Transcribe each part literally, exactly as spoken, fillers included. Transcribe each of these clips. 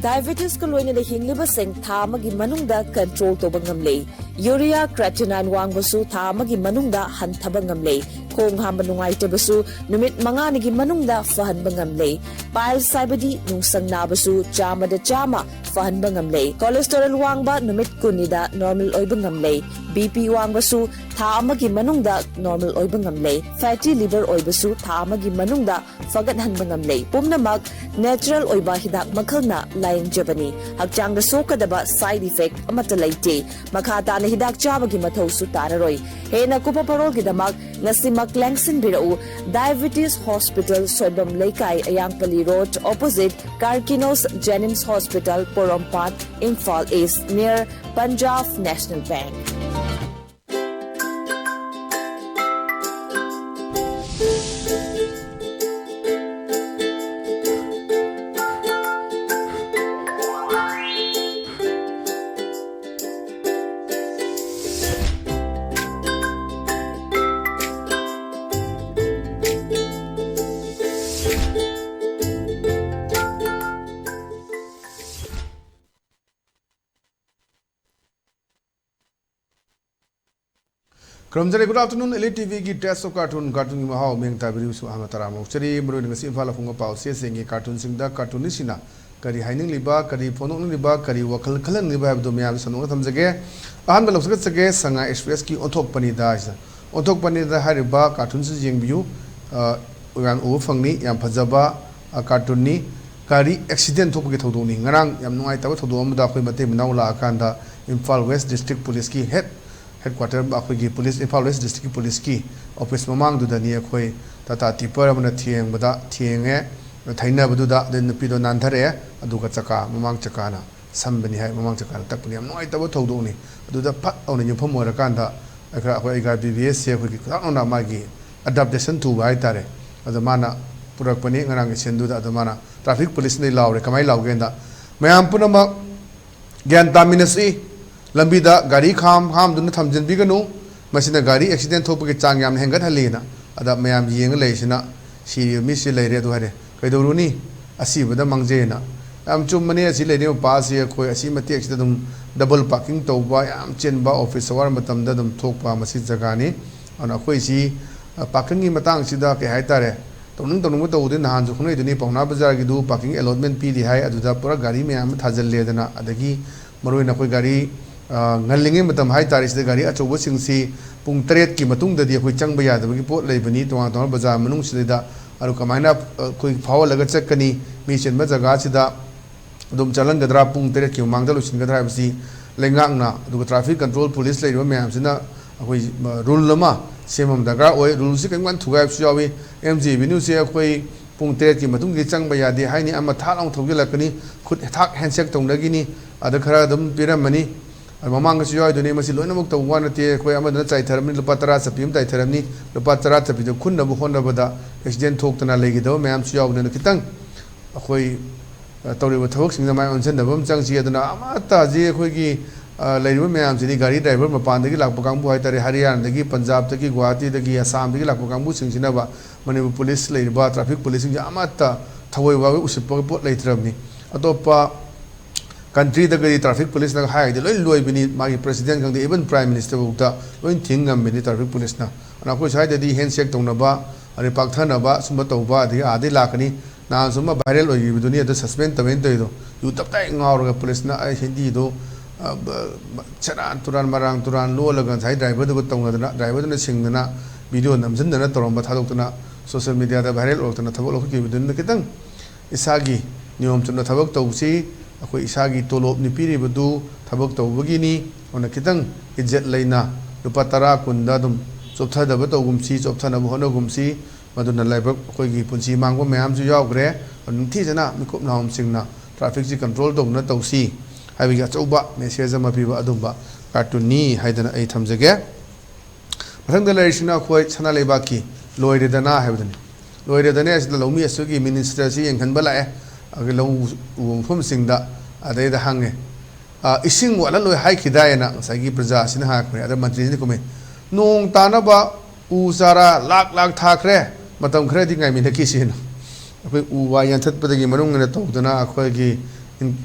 Diabetesꯀ ꯂꯣꯏꯅꯅ ꯍꯤꯡꯂꯤꯕꯁꯤꯡ ꯊꯥ ꯑꯃꯒꯤ ꯃꯅꯨꯡꯗ control ꯇꯧꯕ ꯉꯝꯂꯦ꯫ Urea creatinine ꯋꯥꯡꯕꯁꯨ ꯊꯥ ꯑꯃꯒꯤ ꯃꯅꯨꯡꯗ ꯍꯟꯊꯕ ꯉꯝꯂꯦ꯫ ꯈꯣꯡ ꯍꯥꯝꯕ ꯅꯨꯡꯉꯥꯏꯇꯕꯁꯨ ꯅꯨꯃꯤꯠ ꯃꯉꯥꯅꯤꯒꯤ ꯃꯅꯨꯡꯗ ꯐꯍꯟꯕ ꯉꯝꯂꯦ꯫ Piles ꯍꯥꯏꯕꯗꯤ ꯅꯨꯡꯁꯪ ꯅꯥꯕꯁꯨ ꯆꯥꯝꯃꯗ ꯆꯥꯝꯃ ꯐꯍꯟꯕ ꯉꯝꯂꯦ꯫ Cholesterol ꯋꯥꯡꯕ ꯅꯨꯃꯤꯠ ꯀꯨꯟꯅꯤꯗ normal ꯑꯣꯏꯕ ꯉꯝꯂꯦ꯫ BP ꯋꯥꯡꯕꯁꯨ ꯊꯥ ꯑꯃꯒꯤ ꯃꯅꯨꯡꯗ normal ꯑꯣꯏꯕ ꯉꯝꯂꯦ꯫ Fatty liver ꯑꯣꯏꯕꯁꯨ ꯊꯥ ꯑꯃꯒꯤ ꯃꯅꯨꯡꯗ ꯐꯒꯠꯍꯟꯕ ꯉꯝꯂꯦ꯫ ꯄꯨꯝꯅꯃꯛ natural ꯑꯣꯏꯕ ꯍꯤꯗꯥꯛ ꯃꯈꯜꯅ ꯂꯥꯌꯦꯡꯖꯕꯅꯤ꯫ ꯍꯛꯆꯥꯡꯗ ꯁꯣꯛꯀꯗꯕ side effect ꯑꯃꯠꯇ ꯂꯩꯇꯦ꯫ ꯃꯈꯥ ꯇꯥꯅ ꯍꯤꯗꯥꯛ ꯆꯥꯕꯒꯤ ꯃꯊꯧꯁꯨ ꯇꯥꯔꯔꯣꯏ꯫ ꯍꯦꯟꯅ ꯀꯨꯞꯄ ꯄꯔꯣꯜꯒꯤꯗꯃꯛ ꯉꯁꯤꯃꯛ ꯂꯦꯡꯁꯤꯟꯕꯤꯔꯛꯎ꯫ Diabetes Hospital, ꯁꯣꯏꯕꯝ ꯂꯩꯀꯥꯏ, ꯑꯌꯥꯡꯄꯜꯂꯤ Road, opposite Karkinos Jenims Hospital, Porompat, Imphal East, near Punjab National Bank꯫ ꯈꯨꯔꯨꯝꯖꯔꯤ꯫ Good afternoon, Elite TVꯒꯤ Taste of Cartoon, cartoonꯒꯤ ꯃꯍꯥꯎ ꯃꯤꯌꯦꯡ ꯇꯥꯕꯤꯔꯤꯕꯁꯨ ꯑꯍꯥꯟꯕ ꯇꯔꯥꯝꯅ ꯑꯣꯛꯆꯔꯤ꯫ ꯃꯔꯨꯑꯣꯏꯅ ꯉꯁꯤ ꯏꯝꯐꯥꯜ ꯑꯐꯣꯡꯕ ꯄꯥꯎ ꯆꯦꯁꯤꯡꯒꯤ cartoonꯁꯤꯡꯗ cartoonistꯁꯤꯡꯅ ꯀꯔꯤ ꯍꯥꯏꯅꯤꯡꯂꯤꯕ, ꯀꯔꯤ ꯐꯣꯡꯗꯣꯛꯅꯤꯡꯂꯤꯕ, ꯀꯔꯤ ꯋꯥꯈꯜ ꯈꯜꯍꯟꯅꯤꯡꯂꯤꯕ ꯍꯥꯏꯕꯗꯨ ꯃꯌꯥꯝꯗ ꯁꯟꯗꯣꯛꯅ ꯊꯝꯖꯒꯦ꯫ ꯑꯍꯥꯟꯕ ꯂꯧꯁꯤꯟꯖꯒꯦ, ꯁꯉꯥꯏ Expressꯀꯤ ꯑꯣꯟꯊꯣꯛꯄꯅꯤꯗ ꯍꯥꯏꯁꯤꯅ꯫ ꯑꯣꯟꯊꯣꯛꯄꯅꯤꯗ ꯍꯥꯏꯔꯤꯕ cartoonꯁꯤ ꯌꯦꯡꯕꯤꯌꯨ꯫ ꯑ, ꯌꯥꯝ ꯎꯕ ꯐꯪꯅꯤ, ꯌꯥꯝ ꯐꯖꯕ, ꯑ, cartoonꯅꯤ꯫ ꯒꯥꯔꯤ accident ꯊꯣꯛꯄꯒꯤ ꯊꯧꯗꯣꯛꯅꯤ꯫ ꯉꯔꯥꯡ ꯌꯥꯝ ꯅꯨꯡꯉꯥꯏꯇꯕ ꯊꯧꯗꯣꯛ ꯑꯃꯗ ꯑꯩꯈꯣꯏ ꯃꯇꯩ ꯃꯅꯥꯎ ꯂꯥꯛꯑꯀꯥꯟꯗ Imphal West District Policeꯀꯤ head, headquarter, ꯑꯩꯈꯣꯏꯒꯤ police, ꯏꯝꯐꯥꯜ West Districtꯀꯤ policeꯀꯤ office ꯃꯃꯥꯡꯗꯨꯗꯅꯤ ꯑꯩꯈꯣꯏ ꯇꯥꯇꯥ tipper ꯑꯃꯅ ꯊꯦꯡꯕꯗ, ꯊꯦꯡꯉꯦ, ꯊꯩꯅꯕꯗꯨꯗ ꯑꯗꯩ ꯅꯨꯄꯤꯗꯣ ꯅꯥꯟꯊꯔꯛꯑꯦ, ꯑꯗꯨꯒ ꯆꯀꯥ, ꯃꯃꯥꯡ ꯆꯀꯥꯅ ꯁꯝꯕꯅꯤ ꯍꯥꯏ, ꯃꯃꯥꯡ ꯆꯀꯥꯅ ꯇꯛꯄꯅꯤ꯫ ꯌꯥꯝ ꯅꯨꯡꯉꯥꯏꯇꯕ ꯊꯧꯗꯣꯛꯅꯤ꯫ ꯑꯗꯨꯗ ꯐꯠ ꯂꯥꯎꯅ ꯌꯨꯝꯐꯝ ꯑꯣꯏꯔꯀꯥꯟꯗ ꯑꯩꯈꯣꯏ, ꯑꯩꯈꯣꯏ ꯑꯩꯒꯥ BBSꯁꯦ ꯑꯩꯈꯣꯏꯒꯤ ꯈꯨꯗꯥꯛꯅꯧꯅ ꯃꯥꯒꯤ adaptation ꯊꯨꯕ ꯍꯥꯏꯇꯥꯔꯦ꯫ ꯑꯗ ꯃꯥꯅ ꯄꯨꯔꯛꯄꯅꯤ ꯉꯔꯥꯡꯒꯤ sceneꯗꯨꯗ꯫ ꯑꯗ ꯃꯥꯅ traffic policeꯅ ꯂꯥꯎꯔꯦ꯫ ꯀꯃꯥꯏꯅ ꯂꯥꯎꯒꯦꯗ, "ꯃꯌꯥꯝ ꯄꯨꯝꯅꯃꯛ ꯒ꯭ꯌꯥꯟ ꯇꯥꯃꯤꯟꯅꯁꯤ, ꯂꯝꯕꯤꯗ ꯒꯥꯔꯤ ꯈꯥꯝ ꯈꯥꯝꯗꯨꯅ ꯊꯝꯖꯤꯟꯕꯤꯒꯅꯨ, ꯃꯁꯤꯅ ꯒꯥꯔꯤ accident ꯊꯣꯛꯄꯒꯤ ꯆꯥꯡ ꯌꯥꯝꯅ ꯍꯦꯟꯒꯠꯍꯜꯂꯤꯅ"꯫ ꯑꯗ ꯃꯌꯥꯝ ꯌꯦꯡꯉ ꯂꯩꯔꯤꯁꯤꯅ ꯁꯤꯔꯤꯕ ꯃꯤꯁꯤ ꯂꯩꯔꯦ꯫ ꯑꯗꯨ ꯍꯥꯏꯔꯦ, "ꯀꯩꯗꯧꯔꯨꯅꯤ, ꯑꯁꯤꯕꯗ ꯃꯥꯡꯖꯩꯅ"꯫ ꯌꯥꯝ ꯆꯨꯝꯕꯅꯦ꯫ ꯑꯁꯤ ꯂꯩꯔꯤꯕ ꯃꯄꯥꯁꯤ ꯑꯩꯈꯣꯏ ꯑꯁꯤ ꯃꯇꯦꯛꯁꯤꯗ ꯑꯗꯨꯝ ꯗꯕꯜ ꯄꯥꯔꯀꯤꯡ ꯇꯧꯕ, ꯌꯥꯝ ꯆꯤꯟꯕ ꯑꯣꯐꯤꯁ ꯑꯋꯥꯔ ꯃꯇꯝꯗ ꯑꯗꯨꯝ ꯊꯣꯛꯄ ꯃꯁꯤ ꯖꯒꯥꯅꯤ꯫ ꯑꯗꯨꯅ ꯑꯩꯈꯣꯏꯁꯤ, ꯑ, ꯄꯥꯔꯀꯤꯡꯒꯤ ꯃꯇꯥꯡꯁꯤꯗ ꯀꯩ ꯍꯥꯏꯇꯥꯔꯦ, ꯇꯧꯅꯤꯡ ꯇꯧꯅꯤꯡꯕ ꯇꯧꯕꯗꯤ ꯅꯍꯥꯟꯁꯨ ꯈꯪꯅꯩꯗꯨꯅꯤ, ꯄꯥꯎꯅꯥ ꯕꯖꯥꯔꯒꯤꯗꯨ ꯄꯥꯔꯀꯤꯡ ꯑꯦꯂꯣꯠꯃꯦꯟ ꯄꯤꯔꯤ ꯍꯥꯏ, ꯑꯗꯨꯗ ꯄꯨꯔꯥ ꯒꯥꯔꯤ ꯃꯌꯥꯝ ꯑꯃ ꯊꯥꯖꯤꯜꯂꯦꯗꯅ꯫ ꯑꯗꯒꯤ ꯃꯔꯨꯑꯣꯏꯅ ꯑꯩꯈꯣꯏ ꯒꯥꯔꯤ, ꯑ, ꯉꯜꯂꯤꯉꯩ ꯃꯇꯝ ꯍꯥꯏꯇꯥꯔꯦ, ꯁꯤꯗ ꯒꯥꯔꯤ ꯑꯆꯧꯕꯁꯤꯡꯁꯤ ꯄꯨꯡ ꯇꯔꯦꯠꯀꯤ ꯃꯇꯨꯡꯗꯗꯤ ꯑꯩꯈꯣꯏ ꯆꯪꯕ ꯌꯥꯗꯕꯒꯤ ꯄꯣꯠ ꯂꯩꯕꯅꯤ, ꯇꯣꯉꯥꯟ ꯇꯣꯉꯥꯟꯕ ꯕꯖꯥꯔ ꯃꯅꯨꯡꯁꯤꯗꯩꯗ꯫ ꯑꯗꯨ ꯀꯃꯥꯏꯅ, ꯑ, ꯑꯩꯈꯣꯏ ꯐꯥꯎꯍꯜꯂꯒ ꯆꯠꯀꯅꯤ? ꯃꯤ ꯆꯤꯟꯕ ꯖꯒꯥꯁꯤꯗ ꯑꯗꯨꯝ ꯆꯠꯍꯟꯒꯗ꯭ꯔꯥ, ꯄꯨꯡ ꯇꯔꯦꯠꯀꯤ ꯃꯃꯥꯡꯗ ꯂꯣꯏꯁꯤꯟꯒꯗ꯭ꯔꯥ ꯍꯥꯏꯕꯁꯤ ꯂꯩꯉꯥꯛꯅ, ꯑꯗꯨꯒ ꯇ꯭ꯔꯥꯐꯤꯛ ꯀꯟꯇ꯭ꯔꯣꯜ ꯄꯨꯂꯤꯁ ꯂꯩꯔꯤꯕ ꯃꯌꯥꯝꯁꯤꯅ ꯑꯩꯈꯣꯏ, ꯑ, ꯔꯨꯜ ꯑꯃ ꯁꯦꯝꯕ ꯑꯃ ꯗꯔꯀꯥꯔ ꯑꯣꯏ꯫ ꯔꯨꯜꯁꯤ ꯀꯔꯤꯒꯨꯝꯕ ꯊꯨꯒꯥꯏꯕꯁꯨ ꯌꯥꯎꯏ꯫ ꯑꯦꯝ ꯖꯤ ꯑꯦꯚꯦꯅ꯭ꯌꯨꯁꯦ ꯑꯩꯈꯣꯏ ꯄꯨꯡ ꯇꯔꯦꯠꯀꯤ ꯃꯇꯨꯡꯗꯒꯤ ꯆꯪꯕ ꯌꯥꯗꯦ ꯍꯥꯏꯅꯤ, ꯑꯃ ꯊꯥꯛ ꯂꯥꯎꯅ ꯊꯧꯖꯤꯜꯂꯛꯀꯅꯤ, ꯈꯨꯠ ꯊꯥꯛ ꯍꯦꯟꯁꯦꯛ ꯇꯧꯅꯈꯤꯅꯤ, ꯑꯗ ꯈꯔ ꯑꯗꯨꯝ ꯄꯤꯔꯝꯃꯅꯤ꯫ ꯑꯗ ꯃꯃꯥꯡꯗꯁꯨ ꯌꯥꯎꯔꯤꯗꯨꯅꯤ, ꯃꯁꯤ ꯂꯣꯏꯅꯃꯛ ꯇꯧꯕ ꯋꯥ ꯅꯠꯇꯦ꯫ ꯑꯩꯈꯣꯏ ꯑꯃꯗꯅ ꯆꯥꯏꯊꯔꯝꯅꯤ, ꯂꯨꯄꯥ ꯇꯔꯥ ꯆꯠꯄꯤ ꯑꯃ ꯆꯥꯏꯊꯔꯝꯅꯤ, ꯂꯨꯄꯥ ꯇꯔꯥ ꯆꯠꯄꯤꯗꯨ ꯈꯨꯟꯅꯕ ꯍꯣꯠꯅꯕꯗ ꯑꯦꯛꯁꯤꯗꯦꯟ ꯊꯣꯛꯇꯅ ꯂꯩꯒꯗꯕ ꯃꯌꯥꯝꯁꯨ ꯌꯥꯎꯕꯅꯤꯅ ꯈꯤꯇꯪ ꯑꯩꯈꯣꯏ, ꯑ, ꯇꯧꯔꯤꯕ ꯊꯕꯛꯁꯤꯡꯗ ꯃꯥꯏ ꯑꯣꯟꯁꯤꯟꯅꯕ ꯑꯃ ꯆꯪꯁꯤ꯫ ꯑꯗꯨꯅ ꯑꯃꯠꯇ ꯍꯧꯖꯤꯛ ꯑꯩꯈꯣꯏꯒꯤ, ꯑ, ꯂꯩꯔꯤꯕ ꯃꯌꯥꯝꯁꯤꯗꯤ ꯒꯥꯔꯤ ꯗ꯭ꯔꯥꯏꯚꯔ ꯃꯄꯥꯟꯗꯒꯤ ꯂꯥꯛꯄ ꯀꯥꯡꯕꯨ ꯍꯥꯏꯇꯥꯔꯦ, ꯍꯔꯤꯌꯥꯅꯥꯗꯒꯤ, ꯄꯟꯖꯥꯕꯇꯒꯤ, ꯒꯨꯋꯥꯍꯥꯇꯤꯗꯒꯤ, ꯑꯁꯥꯝꯗꯒꯤ ꯂꯥꯛꯄ ꯀꯥꯡꯕꯨꯁꯤꯡꯁꯤꯅꯕ ꯃꯅꯤꯄꯨꯔ ꯄꯨꯂꯤꯁ ꯂꯩꯔꯤꯕ ꯇ꯭ꯔꯥꯐꯤꯛ ꯄꯨꯂꯤꯁꯁꯤꯡꯁꯦ ꯑꯃꯠꯇ ꯊꯑꯣꯏ ꯋꯥꯋꯦ ꯎꯁꯤꯠꯄꯒꯤ ꯄꯣꯠ ꯂꯩꯇ꯭ꯔꯕꯅꯤ꯫ ꯑꯇꯣꯞꯄ ꯀꯟꯇ꯭ꯔꯤꯗꯒꯗꯤ ꯇ꯭ꯔꯥꯐꯤꯛ ꯄꯨꯂꯤꯁꯅꯒ ꯍꯥꯏꯔꯗꯤ ꯂꯣꯏ ꯂꯣꯏꯕꯅꯤ, ꯃꯥꯒꯤ ꯄ꯭ꯔꯦꯁꯤꯗꯦꯟ ꯈꯪꯗꯦ, ꯏꯚꯟ ꯄ꯭ꯔꯥꯏꯝ ꯃꯤꯅꯤꯁꯇꯔꯐꯥꯎꯗ ꯂꯣꯏ ꯊꯤꯡ ꯉꯝꯕꯅꯤ ꯇ꯭ꯔꯥꯐꯤꯛ ꯄꯨꯂꯤꯁꯅ꯫ ꯑꯗꯨꯅ ꯑꯩꯈꯣꯏ ꯁ꯭ꯋꯥꯏꯗꯗꯤ ꯍꯦꯟꯁꯦꯛ ꯇꯧꯅꯕ, ꯑꯗꯩ ꯄꯥꯛꯊꯅꯕ ꯁꯨꯝꯕ ꯇꯧꯕ, ꯑꯗꯒꯤ ꯑꯥꯗꯩ ꯂꯥꯛꯀꯅꯤ꯫ ꯅꯍꯥꯟꯁꯨ ꯑꯃ ꯚꯥꯏꯔꯦꯜ ꯑꯣꯏꯈꯤꯕꯗꯨꯅꯤ, ꯑꯗꯨ ꯁꯁꯄꯦꯟ ꯇꯧꯋꯦꯅ ꯇꯧꯔꯤꯗꯣ꯫ ꯌꯨ ꯇꯞꯇꯥꯏ ꯉꯥꯎꯔꯒ ꯄꯨꯂꯤꯁꯅ ꯑꯩ ꯍꯤꯟꯗꯤꯗꯣ, ꯑ, ꯕ-, ꯕ-, ꯁꯦꯔꯥꯟ ꯇꯨꯔꯥꯟ ꯃꯔꯥꯡ ꯇꯨꯔꯥꯟ ꯂꯣꯜꯂꯒ ꯉꯁꯥꯏ ꯗ꯭ꯔꯥꯏꯚꯔꯗꯨꯒ ꯇꯧꯅꯗꯅ, ꯗ꯭ꯔꯥꯏꯚꯔꯗꯨꯅ ꯁꯤꯡꯗꯅ ꯚꯤꯗꯤꯑꯣ ꯅꯝꯁꯤꯟꯗꯅ ꯇꯧꯔꯝꯕ ꯊꯥꯗꯣꯛꯇꯅ ꯁꯣꯁꯦꯜ ꯃꯤꯗꯤꯌꯥꯗ ꯚꯥꯏꯔꯦꯜ ꯑꯣꯏꯔꯛꯇꯅ ꯊꯕꯛ ꯂꯧꯈꯠꯈꯤꯕꯗꯨꯅ ꯈꯤꯇꯪ ꯏꯁꯥꯒꯤ ꯅꯤꯌꯣꯝ ꯆꯨꯝꯅ ꯊꯕꯛ ꯇꯧꯁꯤ꯫ ꯑꯩꯈꯣꯏ ꯏꯁꯥꯒꯤ ꯇꯣꯂꯣꯞꯅꯤ ꯄꯤꯔꯤꯕꯗꯨ ꯊꯕꯛ ꯇꯧꯕꯒꯤꯅꯤ꯫ ꯑꯗꯨꯅ ꯈꯤꯇꯪ ꯏꯖꯠ ꯂꯩꯅ ꯂꯨꯄꯥ ꯇꯔꯥ ꯀꯨꯟꯗ ꯑꯗꯨꯝ ꯆꯣꯞꯊꯗꯕ ꯇꯧꯒꯨꯝꯁꯤ, ꯆꯣꯞꯊꯅꯕ ꯍꯣꯠꯅꯒꯨꯝꯁꯤ꯫ ꯃꯗꯨꯅ ꯂꯥꯏꯕꯛ ꯑꯩꯈꯣꯏꯒꯤ ꯄꯨꯟꯁꯤ ꯃꯥꯡꯕ ꯃꯌꯥꯝꯁꯨ ꯌꯥꯎꯈ꯭ꯔꯦ꯫ ꯑꯗꯨ ꯅꯤꯡꯊꯤꯖꯅ ꯃꯤꯀꯨꯞ ꯅꯥꯍꯣꯝꯁꯤꯡꯅ ꯇ꯭ꯔꯥꯐꯤꯛꯁꯤ ꯀꯟꯇ꯭ꯔꯣꯜ ꯇꯧꯗꯨꯅ ꯇꯧꯁꯤ ꯍꯥꯏꯕꯒꯤ ꯑꯆꯧꯕ ꯃꯦꯁꯦꯖ ꯑꯃ ꯄꯤꯕ ꯑꯗꯨꯝꯕ ꯀꯥꯔꯇꯨꯟꯅꯤ ꯍꯥꯏꯗꯅ ꯑꯩ ꯊꯝꯖꯒꯦ꯫ ꯃꯊꯪꯗ ꯂꯩꯔꯤꯁꯤꯅ ꯑꯩꯈꯣꯏ ꯁꯅꯥ ꯂꯩꯕꯥꯛꯀꯤ ꯂꯣꯏꯔꯦꯗꯅ ꯍꯥꯏꯕꯗꯨꯅꯤ꯫ ꯂꯣꯏꯔꯦꯗꯅ ꯑꯁꯤꯗ ꯂꯧꯃꯤ ꯑꯁꯤꯒꯤ ꯃꯤꯅꯤꯁꯇꯔꯁꯤ ꯌꯦꯡꯍꯟꯕ ꯂꯥꯛꯑꯦ꯫ ꯑꯗꯨꯒ ꯂꯧ ꯎꯕ ꯃꯐꯝꯁꯤꯡꯗ ꯑꯗꯩꯗ ꯍꯪꯉꯦ, "ꯑ, ꯏꯁꯤꯡ ꯋꯥꯠꯍꯜꯂꯣꯏ ꯍꯥꯏꯈꯤꯗꯥꯏꯅ?" ꯉꯁꯥꯏꯒꯤ ꯄ꯭ꯔꯖꯥꯁꯤꯅ ꯍꯥꯏꯔꯛꯄꯅꯦ꯫ ꯑꯗ ꯃꯟꯇ꯭ꯔꯤꯁꯤꯅ ꯈꯨꯝꯃꯦ, "ꯅꯣꯡ ꯇꯥꯅꯕ ꯎ ꯆꯥꯔꯥ ꯂꯥꯛ ꯂꯥꯛ ꯊꯥꯈ꯭ꯔꯦ, ꯃꯇꯝ ꯈꯔꯗꯤ ꯉꯥꯏꯃꯤꯟꯅꯈꯤꯁꯦꯅ"꯫ ꯑꯩꯈꯣꯏ ꯎ ꯋꯥ ꯌꯥꯟꯊꯠꯄꯗꯒꯤ ꯃꯅꯨꯡ ꯍꯟꯅ ꯇꯧꯗꯅ ꯑꯩꯈꯣꯏꯒꯤ